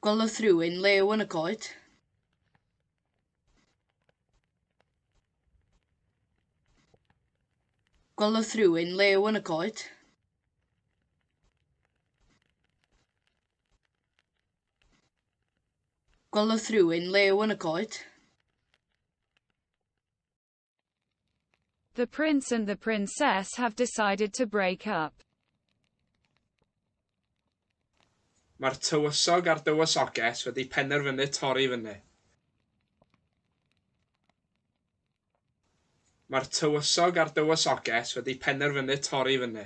Gwelodd rhywun lew yn y coed. Gwelodd rhywun lew yn y coed. Gwelodd rhywun lew yn y coed. The prince and the princess have decided to break up. Mae'r tywysog a'r dywysoges wedi penderfynu torri fyny. Mae'r tywysog a'r dywysoges wedi penderfynu torri fyny.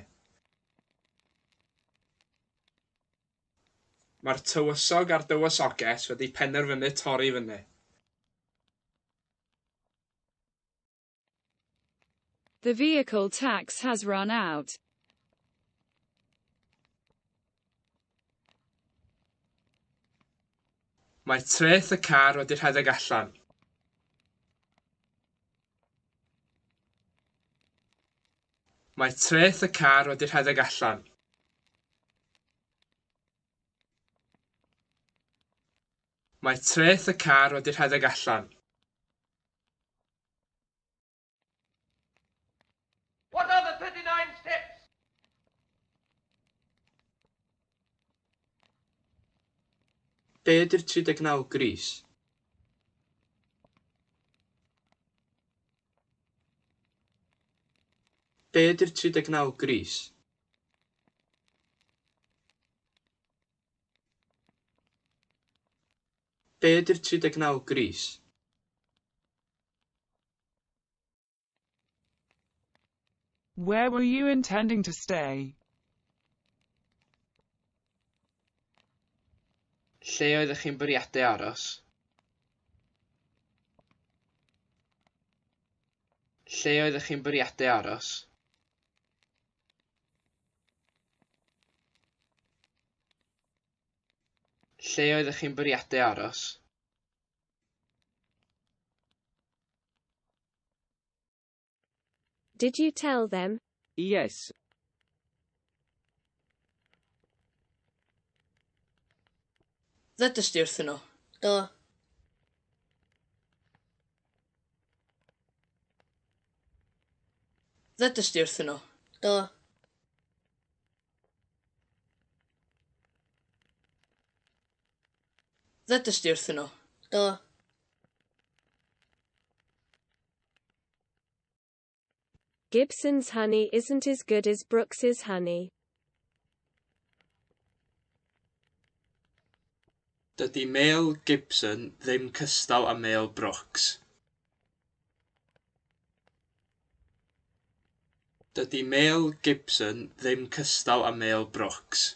Mae'r tywysog a'r dywysoges wedi penderfynu torri fyny. The vehicle tax has run out. Mae treth y car wedi rhedeg allan. Mae treth y car wedi rhedeg allan. Mae treth y car wedi rhedeg allan. What are the 39 steps? Be ydy'r 39 gris? Be ydy'r 39 gris? Be ydy'r 39 gris? Where were you intending to stay? Lle oeddech chi'n bwriadu aros? Lle oeddech chi'n bwriadu aros? Lle oeddech chi'n bwriadu aros? Did you tell them? Yes. Ddedest di wrthyn nhw? Do. Ddedest di wrthyn nhw? Do. Ddedest di wrthyn nhw? Do. Gibson's honey isn't as good as Brooks's honey. Dydy mêl Gibson ddim cystal â mêl Brooks. Dydy mêl Gibson ddim cystal â mêl Brooks.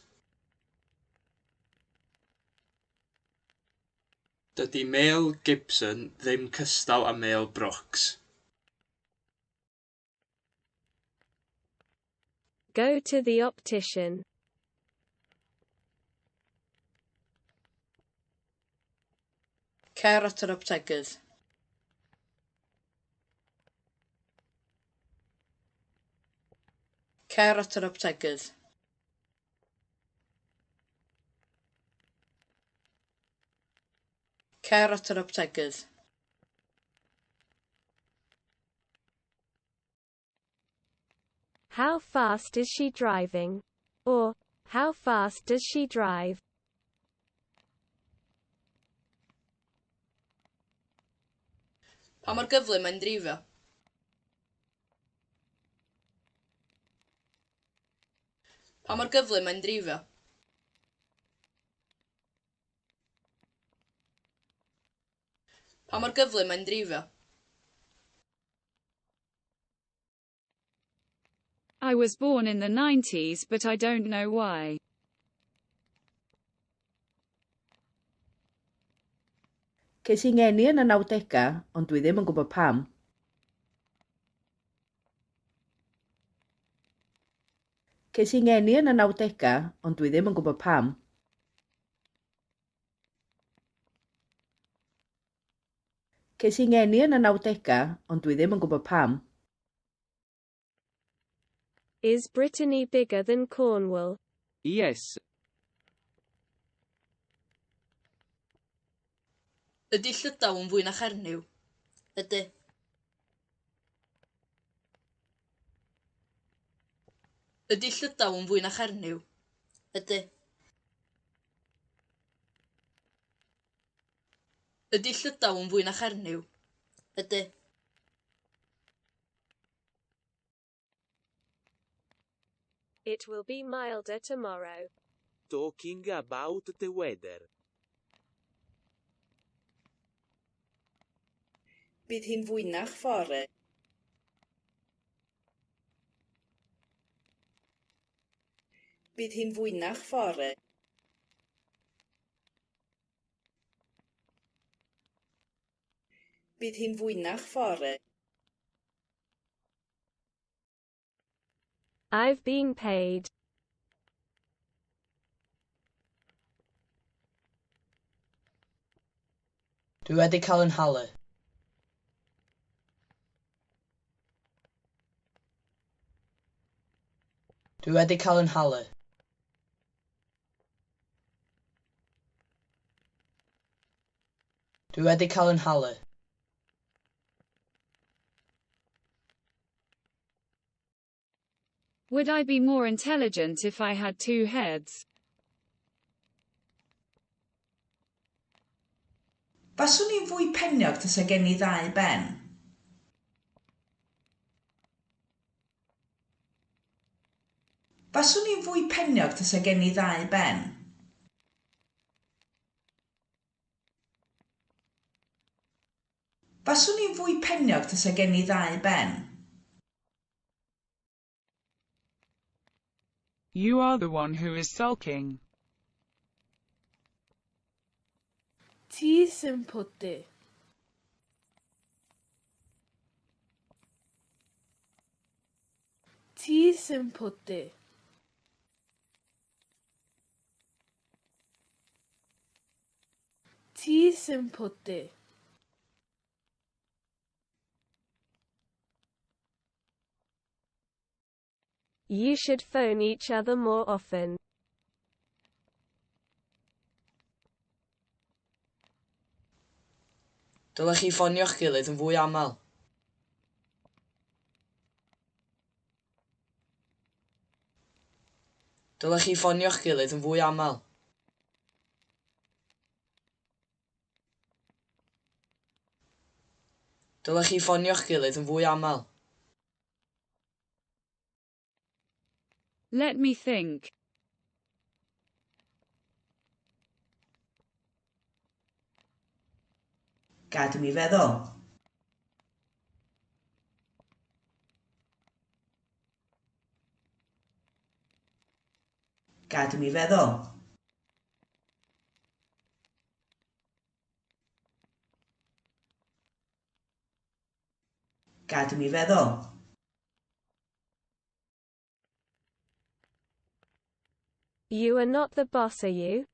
Dydy mêl Gibson ddim cystal â mêl Brooks. Go to the optician. Cer at yr optegydd. Cer at yr optegydd. Cer at yr optegydd. How fast is she driving? Or, how fast does she drive? Pa mor gyflym mae'n dreifio? Pa mor gyflym mae'n dreifio? Pa mor gyflym mae'n dreifio? I was born in the 90s but I don't know why. Ces i ngeni yn y nawdegau, ond dwi ddim yn gwybod pam. Ces i ngeni yn y nawdegau, ond dwi ddim yn gwybod pam. Ces i ngeni yn y nawdegau, ond dwi ddim yn gwybod pam. Is Brittany bigger than Cornwall? Yes. Ydy Llydaw yn fwy na Chernyw? Ydy. Ydy Llydaw yn fwy na Chernyw? Ydy. Ydy Llydaw yn fwy na Chernyw? Ydy. It will be milder tomorrow. Talking about the weather. Bydd hi'n fwynach fory. Bydd hi'n fwynach fory. Bydd hi'n fwynach fory. I've been paid. Dwi wedi cael 'y nhalu. Dwi wedi cael 'y nhalu. Dwi wedi cael 'y nhalu. Would I be more intelligent if I had two heads? Faswn i'n fwy peniog tasa gen i ddau ben? Faswn i'n fwy peniog tasa gen i ddau ben? Faswn i'n fwy peniog tasa gen i ddau ben? You are the one who is sulking. Ti sy'n pwdu. Ti sy'n pwdu. Ti sy'n pwdu. You should phone each other more often. Dylech chi ffonio'ch gilydd yn fwy aml. Dylech chi ffonio'ch gilydd yn fwy aml. Dylech chi ffonio'ch gilydd yn fwy aml. Let me think. Gad i mi feddwl. Gad i mi feddwl. Gad i mi feddwl. You are not the boss, are you?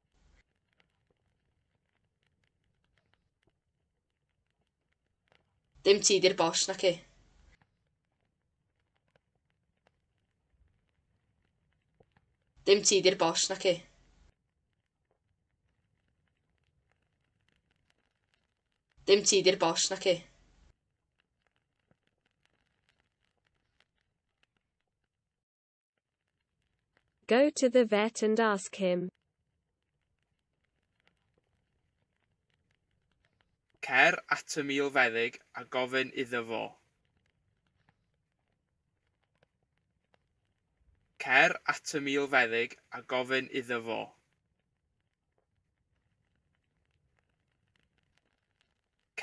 Dim ti 'di'r bos, naci? Dim ti 'di'r bos, naci? Dim ti 'di'r bos, naci? Go to the vet and ask him. Cer at y milfeddyg a gofyn iddo fo. Cer at y milfeddyg a gofyn iddo fo.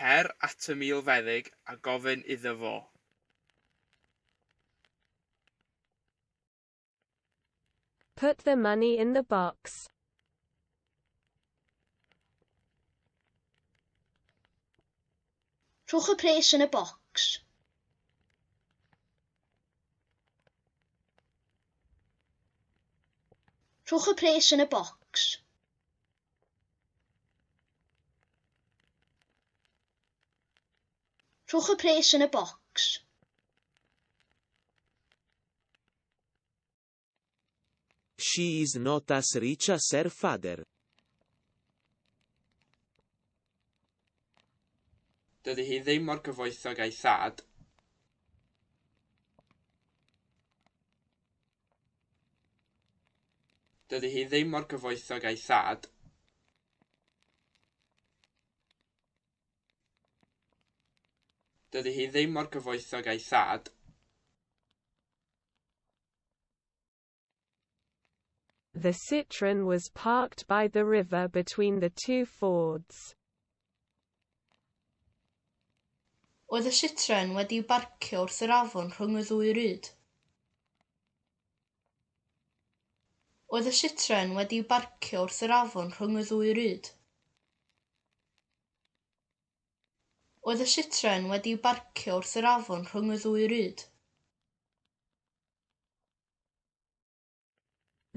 Cer at y milfeddyg a gofyn iddo fo. Put the money in the box. Rhowch y pres yn y bocs. Rhowch y pres yn y bocs. Rhowch y pres yn y bocs. She is not as rich as her father. Dydy hi ddim mor gyfoethog â'i thad. Dydy hi ddim mor gyfoethog â'i thad. Dydy hi ddim mor gyfoethog â'i thad. The Citroën was parked by the river between the two fords. Oedd y Citroen wedi'i barcio wrth yr afon rhwng y ddwy ryd? Oedd y Citroen wedi'i barcio wrth yr afon rhwng y ddwy ryd? Oedd y Citroen wedi'i barcio wrth yr afon rhwng y ddwy ryd?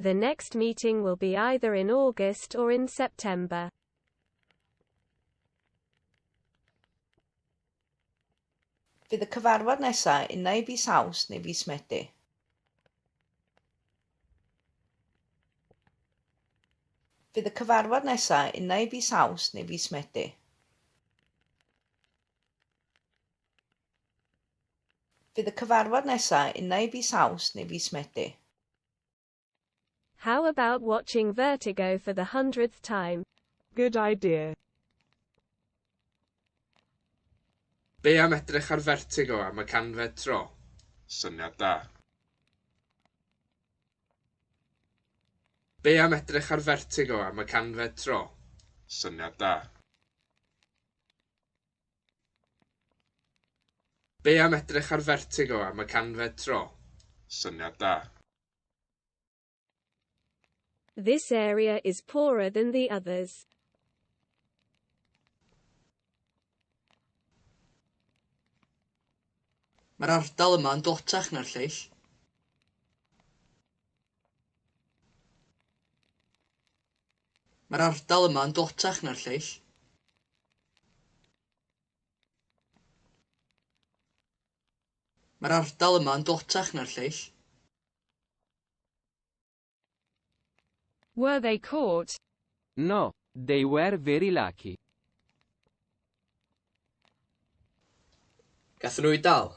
The next meeting will be either in August or in September. Fydd y cyfarfod nesaf unai fis Awst neu fis Medi. Fydd y cyfarfod nesaf unai fis Awst neu fis Medi. Fydd y cyfarfod nesaf unai fis Awst neu fis Medi. How about watching Vertigo for the 100th time? Good idea. Be am edrych ar Vertigo am y canfed tro? Syniad da. Be am edrych ar Vertigo am y canfed tro? Syniad da. Be am edrych ar Vertigo am y canfed tro? Syniad da. This area is poorer than the others. Mae'r ardal yma yn dlotach na'r lleill. Mae'r ardal yma yn dlotach na'r lleill. Mae'r ardal yma yn dlotach na'r lleill. Were they caught? No, they were very lucky. Gathon nhw eu dal?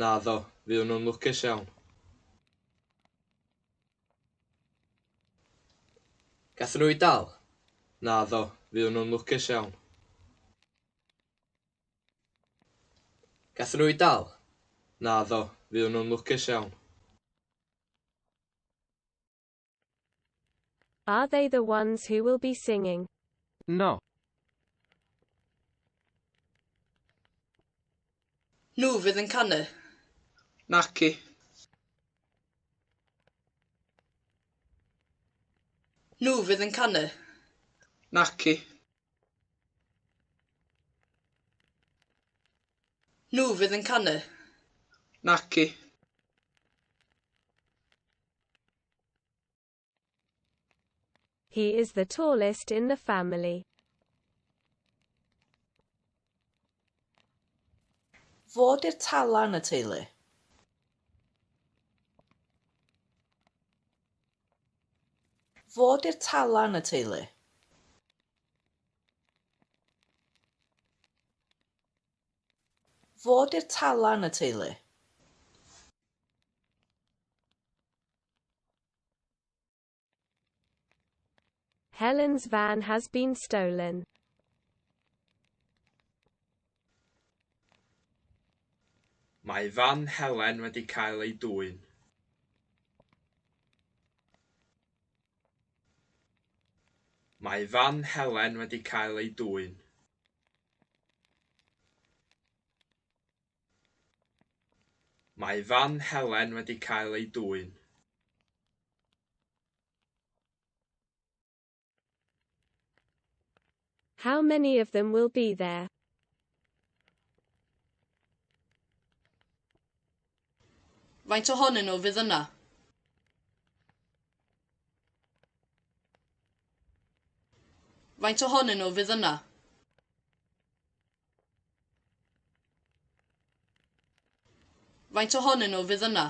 Naddo, fuon nhw'n lwcus iawn. Gathon nhw eu dal? Naddo, fuon nhw'n lwcus iawn. Gathon nhw eu dal? Naddo, fuon nhw'n lwcus iawn. Are they the ones who will be singing? No. Nhw fydd yn canu? Naci. Nhw fydd yn canu? Naci. Nhw fydd yn canu? Naci. He is the tallest in the family. Fo 'di'r tala yn y teulu. Fo 'di'r tala yn y teulu. Fo 'di'r tala yn y teulu. Helen's van has been stolen. Mae fan Helen wedi cael ei dwyn. Mae fan Helen wedi cael ei dwyn. Mae fan Helen wedi cael ei dwyn. How many of them will be there? Faint ohonyn nhw fydd yna? Faint ohonyn nhw fydd yna? Faint ohonyn nhw fydd yna?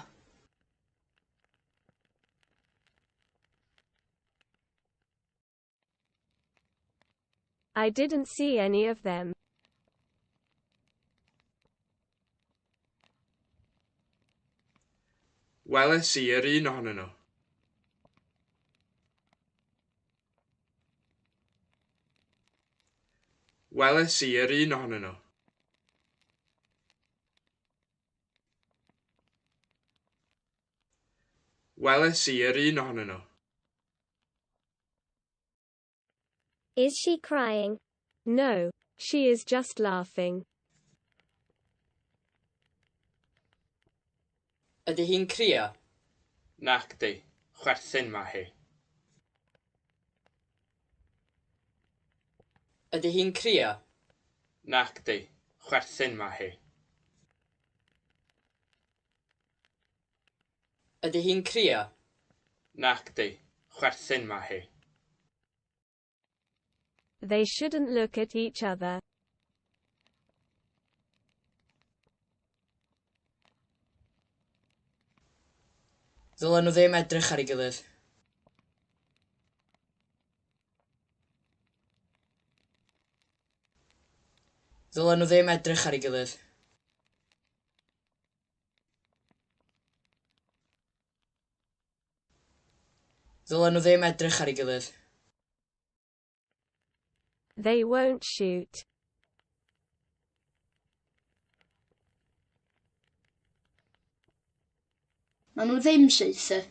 I didn't see any of them. Weles i yr un ohonyn nhw. Weles i yr un ohonyn nhw. Weles i yr un ohonyn nhw. Is she crying? No, she is just laughing. Ydy hi'n crio? Nacdi, chwerthin mae hi. Ydy hi'n crio? Nacdi, chwerthin mae hi. Ydy hi'n crio? Nacdi, chwerthin mae hi. They shouldn't look at each other. Ddylen nhw ddim edrych ar ei gilydd. Ddylen nhw ddim edrych ar ei gilydd. Ddylen nhw ddim edrych ar ei gilydd. They won't shoot. Nawn nhw ddim saethu.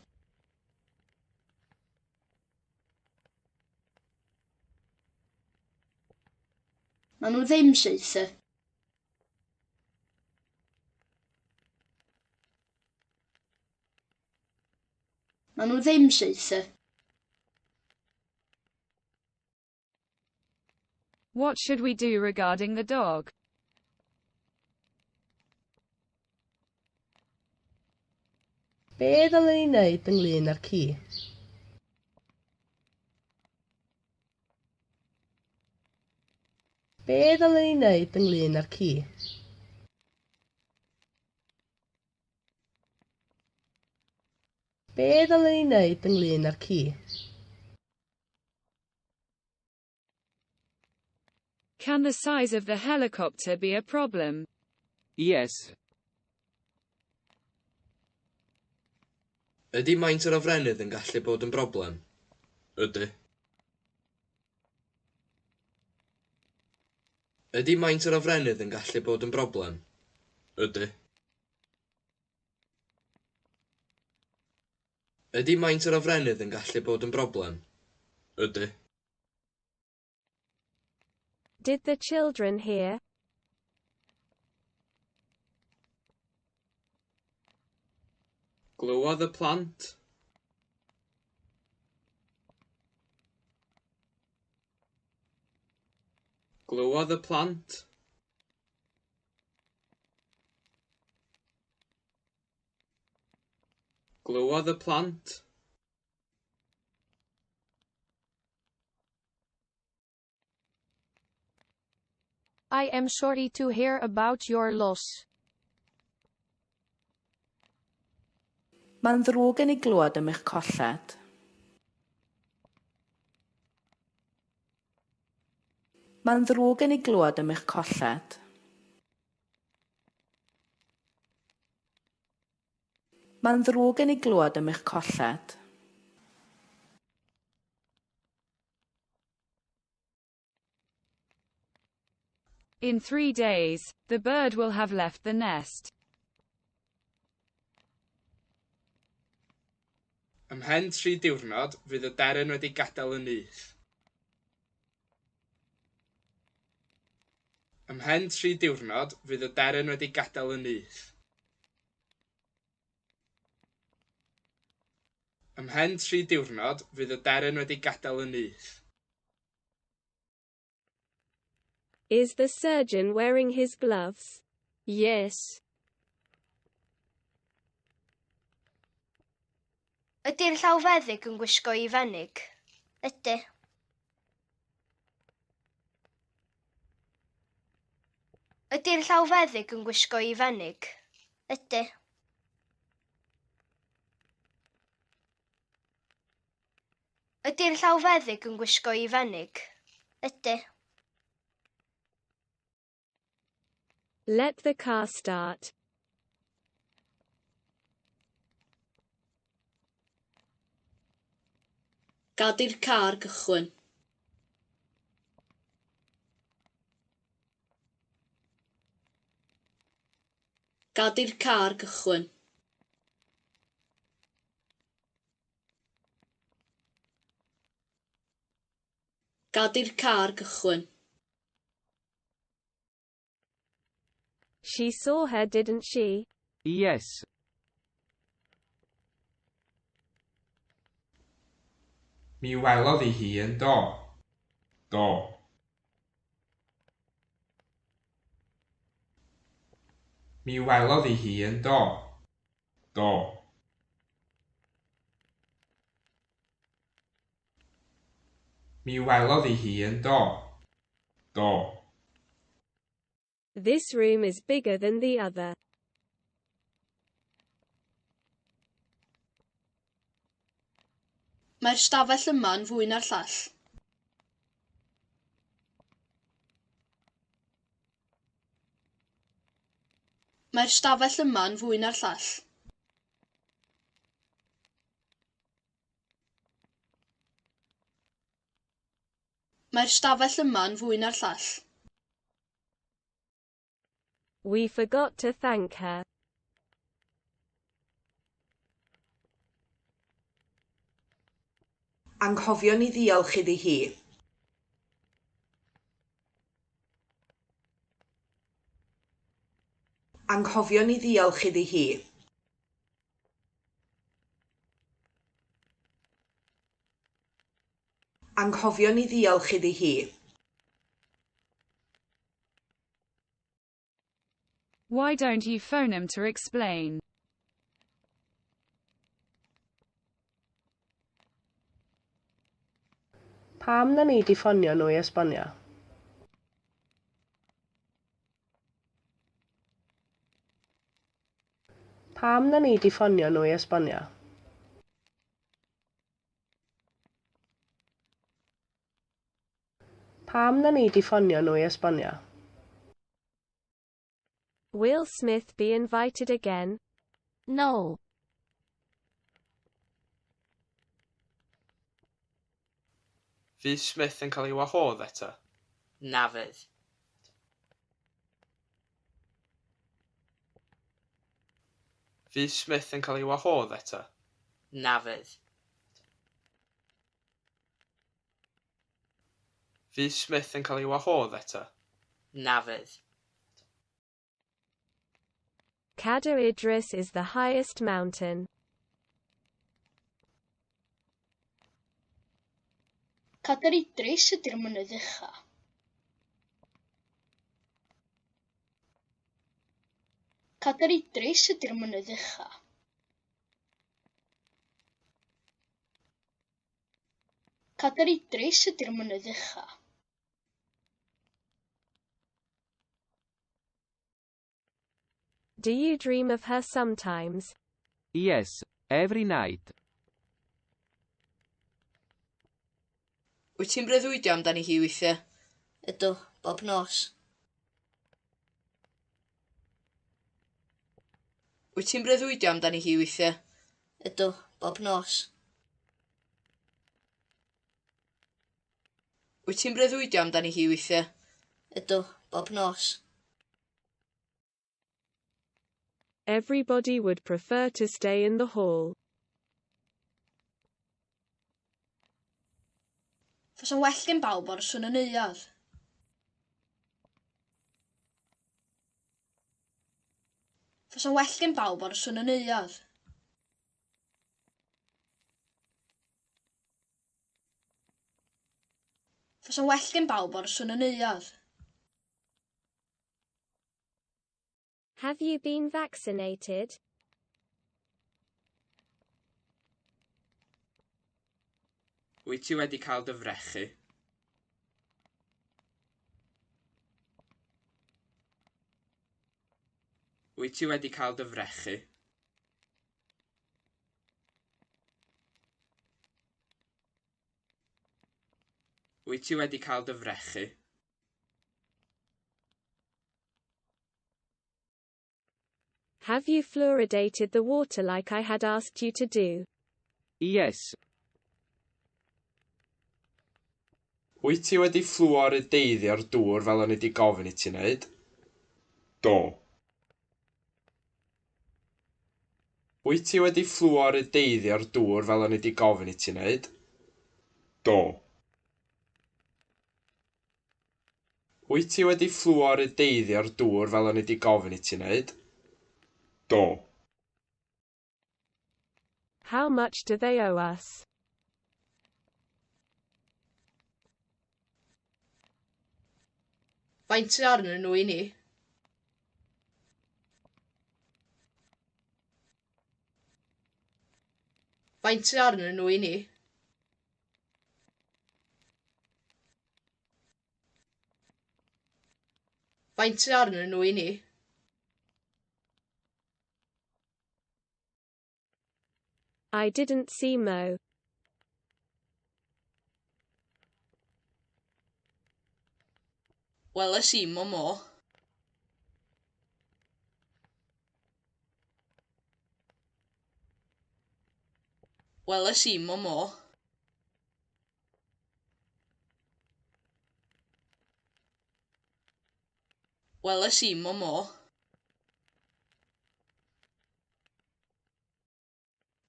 Nawn nhw ddim saethu. Nawn nhw ddim saethu. What should we do regarding the dog? Be ddylen ni wneud ynglŷn â'r ci? Be ddylen ni wneud ynglŷn â'r ci? Be ddylen ni wneud ynglŷn â'r ci? Can the size of the helicopter be a problem? Yes. Ydy maint yr hofrennydd yn gallu bod yn broblem? Ydy. Ydy maint yr hofrennydd yn gallu bod yn broblem? Ydy. Ydy maint yr hofrennydd yn gallu bod yn broblem? Ydy. Did the children hear? Glywodd y plant? Glywodd y plant? Glywodd y plant? I am sorry to hear about your loss. Mae'n ddrwg gen i glywed am eich colled. Mae'n ddrwg gen i glywed am eich colled. Mae'n ddrwg gen i glywed am eich colled. In 3 days, the bird will have left the nest. Ymhen 3 diwrnod, fydd y deryn wedi gadael y nyth. Ymhen 3 diwrnod, fydd y deryn wedi gadael y nyth. Ymhen 3 diwrnod, fydd y deryn wedi gadael y nyth. Is the surgeon wearing his gloves? Yes. Ydy'r llawfeddyg yn gwisgo ei fenig? Ydy. Ydy'r llawfeddyg yn gwisgo ei fenig? Ydy. Ydy'r llawfeddyg yn gwisgo ei fenig? Ydy. Let the car start. Gad i'r car gychwyn. Gad i'r car gychwyn. Gad i'r car gychwyn. She saw her, didn't she? Yes. Mi welodd hi hi, yn do? Do. Mi welodd hi hi, yn do? Do. Mi welodd hi hi, yn do? Do. This room is bigger than the other. Mae'r stafell yma'n fwy na'r llall. Mae'r stafell yma'n fwy na'r llall. Mae'r stafell yma'n fwy na'r llall. We forgot to thank her. Anghofion ni ddiolch iddi hi. Anghofion ni ddiolch iddi hi. Anghofion ni ddiolch iddi hi. Why don't you phone him to explain? Pam na nei di ffonio nhw i esbonio? Pam na nei di ffonio nhw i esbonio? Pam na nei di ffonio nhw i esbonio? Will Smith be invited again? No. Fydd Smith yn cael ei wahodd eto? Na fydd. Fydd Smith yn cael ei wahodd eto? Na fydd. Fydd Smith yn cael ei wahodd eto? Na fydd. Cader Idris is the highest mountain. Cader Idris ydy'r mynydd ucha. Cader Idris ydy'r mynydd ucha. Cader Idris ydy'r mynydd ucha. Do you dream of her sometimes? Yes, every night. Wyt ti'n breuddwydio amdani hi weithiau? Ydw, bob nos. Wyt ti'n breuddwydio amdani hi weithiau? Ydw, bob nos. Wyt ti'n breuddwydio amdani hi weithiau? Ydw, bob nos. Everybody would prefer to stay in the hall. Fasa'n well gen bawb aros yn y neuadd. Fasa'n well gen bawb aros yn y neuadd. Fasa'n well gen bawb aros yn y neuadd. Have you been vaccinated? Wyt ti wedi cael dy frechu? Wyt ti wedi cael dy frechu? Wyt ti wedi cael dy frechu? Have you fluoridated the water like I had asked you to do? Yes. Wyt ti wedi fflworideiddio'r dŵr fel o'n i 'di gofyn i ti wneud? Do. Wyt ti wedi fflworideiddio'r dŵr fel o'n i 'di gofyn i ti wneud? Do. Wyt ti wedi fflworideiddio'r dŵr fel o'n i 'di gofyn i ti wneud? Do. How much do they owe us? Faint sydd arnyn nhw i ni? Faint sydd arnyn nhw i ni? Faint sydd arnyn nhw i ni? I didn't see Mo. Weles i'm o Mo. Weles i'm o Mo. Weles i'm o Mo.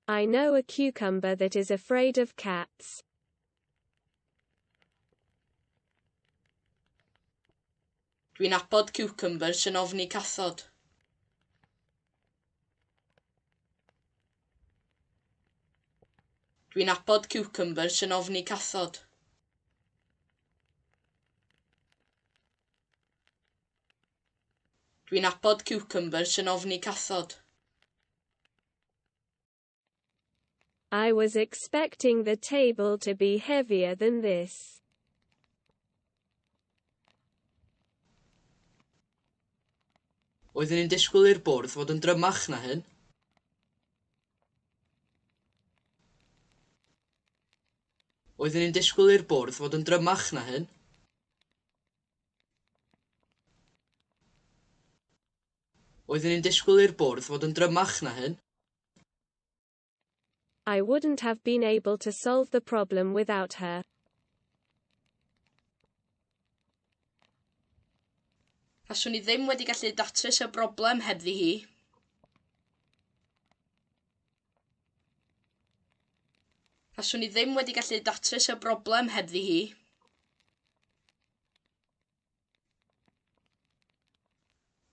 I know a cucumber that is afraid of cats. Dwi'n nabod ciwcymbyr sy'n ofni cathod. Dwi'n nabod ciwcymbyr sy'n ofni cathod. Dwi'n nabod ciwcymbyr sy'n ofni cathod. I was expecting the table to be heavier than this. Oeddwn i'n disgwyl i'r bwrdd fod yn drymach na hyn. Oeddwn i'n disgwyl i'r bwrdd fod yn drymach na hyn. Oeddwn i'n disgwyl i'r bwrdd fod yn drymach na hyn. I wouldn't have been able to solve the problem without her. Faswn i ddim wedi gallu datrys y broblem hebddi hi. Faswn i ddim wedi gallu datrys y broblem hebddi hi.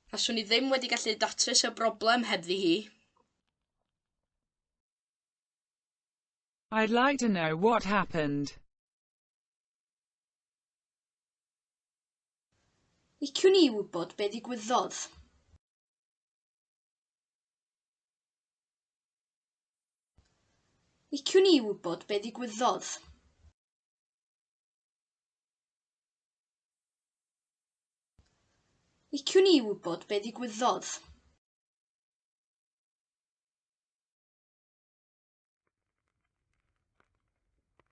Faswn i ddim wedi gallu datrys y broblem hebddi hi. I'd like to know what happened. Liciwn i wybod be ddigwyddodd. Liciwn i wybod be ddigwyddodd. Liciwn i wybod be ddigwyddodd.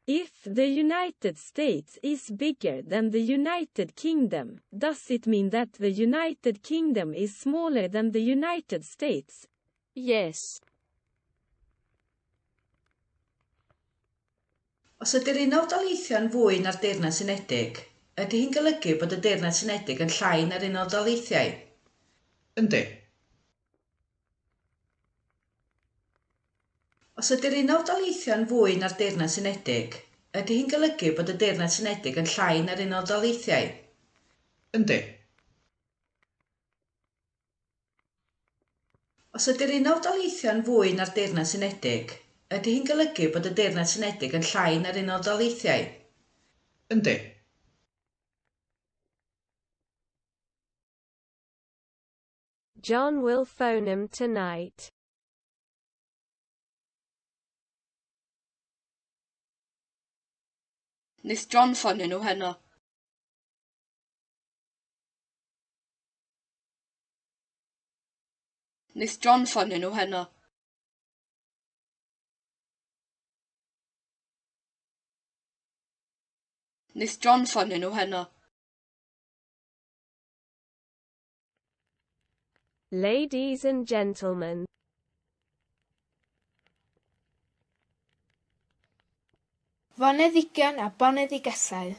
If the United States is bigger than the United Kingdom, does it mean that the United Kingdom is smaller than the United States? Yes. Os ydy'r Unol Daleithiau'n fwy na'r Deyrnas Unedig, ydy hi'n golygu bod y Deyrnas Unedig yn llai na'r Unol Daleithiau? Yndi. Os ydy'r Unol Daleithiau'n fwy na'r Deyrnas Unedig, ydy hi'n golygu bod y Deyrnas Unedig yn llai na'r Unol Daleithiau? Yndi. Os ydy'r Unol Daleithiau'n fwy na'r Deyrnas Unedig, ydy hi'n golygu bod y Deyrnas Unedig yn llai na'r Unol Daleithiau? Yndi. John will phone him tonight. Wneith John ffonio nhw heno. Wneith John ffonio nhw heno. Wneith John ffonio nhw heno. Ladies and gentlemen. Foneddigion a boneddigesau.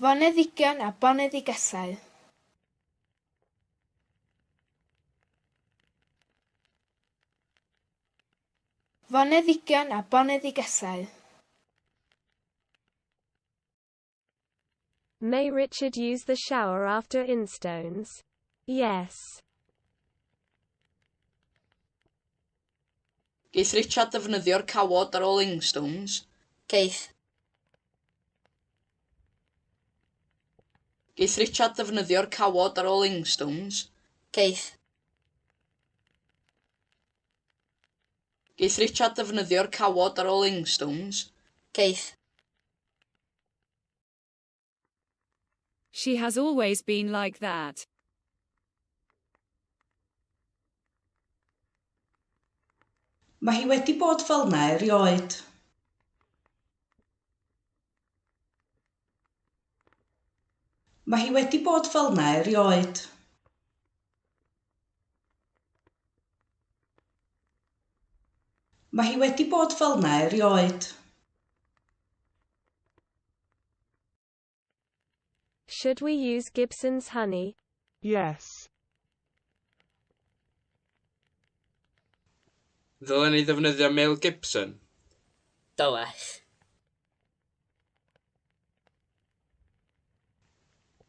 Foneddigion a boneddigesau. Foneddigion a boneddigesau. May Richard use the shower after Instones? Yes. Geith Richard ddefnyddio'r cawod ar ôl Ingstones? Geith. Geith Richard ddefnyddio'r cawod ar ôl Ingstones? Geith. Geith Richard ddefnyddio'r cawod ar ôl Ingstones? Geith. She has always been like that. Mae hi wedi bod fel 'na erioed. Mae hi wedi bod fel 'na erioed. Mae hi wedi bod fel 'na erioed. Should we use Gibson's honey? Yes. Ddylen ni ddefnyddio Mel Gibson? Dylech.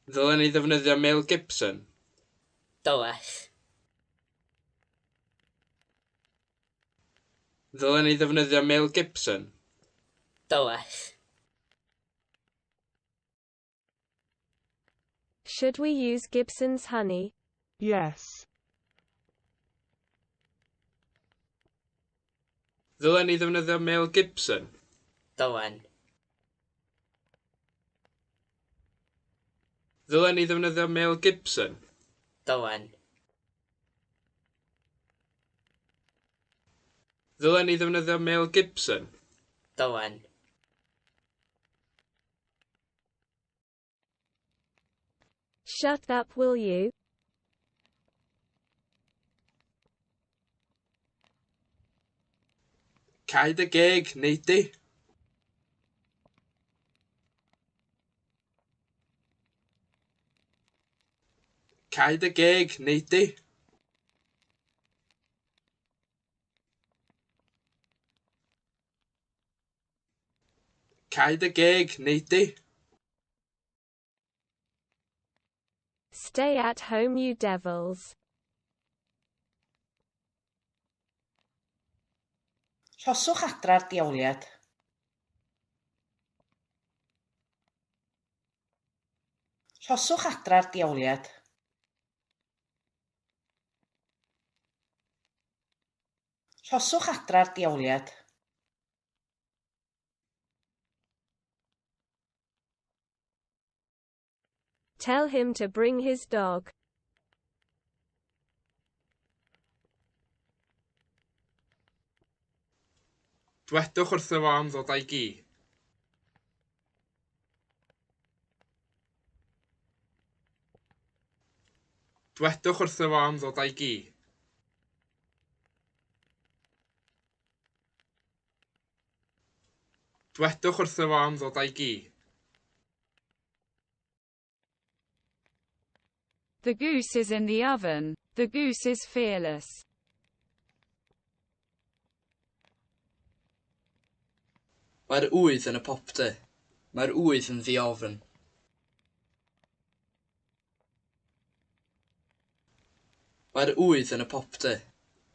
Ddylen ni ddefnyddio Mel Gibson? Dylech. Ddylen ni ddefnyddio Mel Gibson? Dylech. Should we use Gibson's honey? Yes. Ddylen ni ddefnyddio Mel Gibson? Dylen. Ddylen ni ddefnyddio Mel Gibson? Dylen. Ddylen ni ddefnyddio Mel Gibson? Dylen. Shut up, will you? Cau dy geg, wnei di. Cau dy geg, wnei di. Cau dy geg, wnei di. Stay at home, you devils. Rhoswch adra'r diawliad. Rhoswch adra'r diawliad. Rhoswch adra'r diawliad. Tell him to bring his dog. Dwedwch wrtho fo am ddod â'i gi. Dwedwch wrtho fo am ddod â'i gi. Dwedwch wrtho fo am ddod â'i gi. The goose is in the oven. The goose is fearless. Mae'r ŵydd yn y popty. Mae'r ŵydd yn ddiofn. Mae'r ŵydd yn y popty.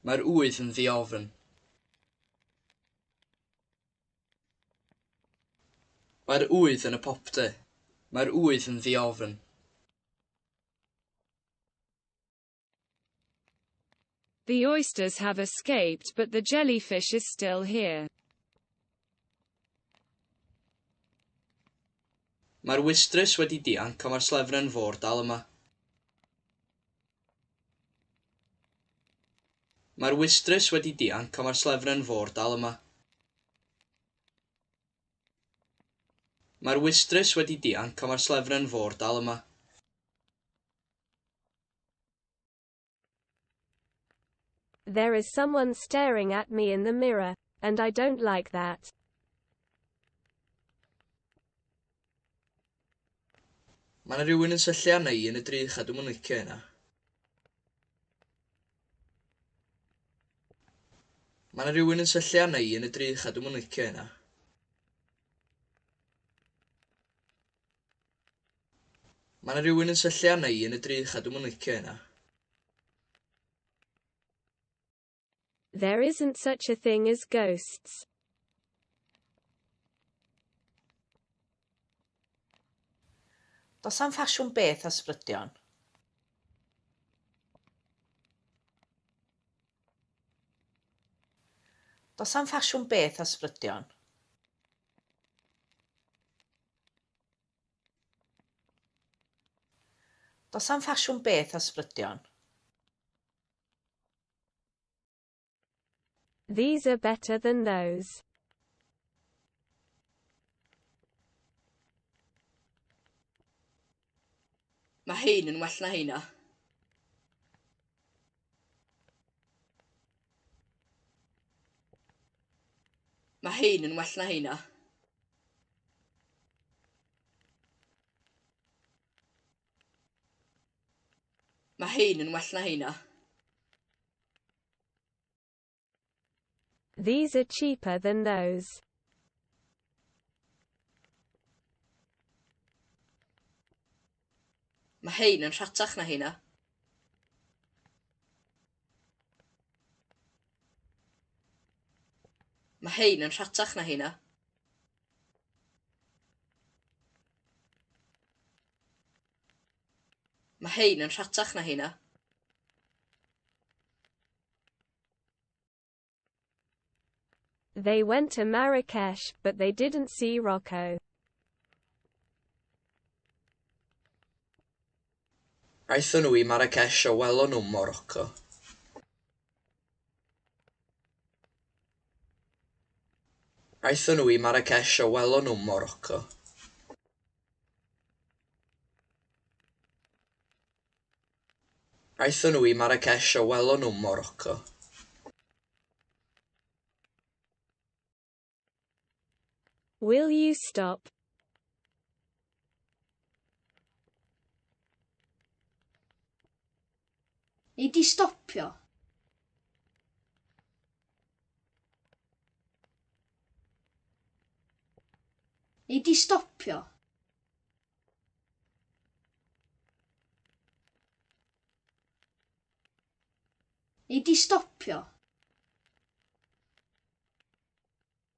Mae'r ŵydd yn ddiofn. Mae'r ŵydd yn y popty. Mae'r ŵydd yn ddiofn. The oysters have escaped, but the jellyfish is still here. Mae'r wystrys wedi dianc ond mae'r slefren fôr dal yma. Mae'r wystrys wedi dianc ond mae'r slefren fôr dal yma. Mae'r wystrys wedi dianc ond mae'r slefren fôr dal yma. There is someone staring at me in the mirror, and I don't like that. Mae 'na rywun yn syllu arna i yn y drych a dwi'm yn licio hynna. Mae 'na rywun yn syllu arna i yn y drych a dwi'm yn licio hynna. Mae 'na rywun yn syllu arna i yn y drych a dwi'm yn licio hynna. There isn't such a thing as ghosts. Does 'am ffasiwn beth â ysbrydion. Does 'am ffasiwn beth â ysbrydion. Does 'am ffasiwn beth â ysbrydion. These are better than those. Mae hein yn well na heina. Mae hein yn well na heina. Mae hein yn well na heina. These are cheaper than those. Mae hein yn rhatach na heina. Mae hein yn rhatach na heina. Mae hein yn rhatach na heina. They went to Marrakesh, but they didn't see Rocco. Aethon nhw i Marrakesh a welon nhw'm Morocco. Aethon nhw i Marrakesh a welon nhw'm Morocco. Aethon nhw i Marrakesh a welon nhw'm Morocco. Will you stop? Nei di stopio? Nei di stopio? Nei di stopio?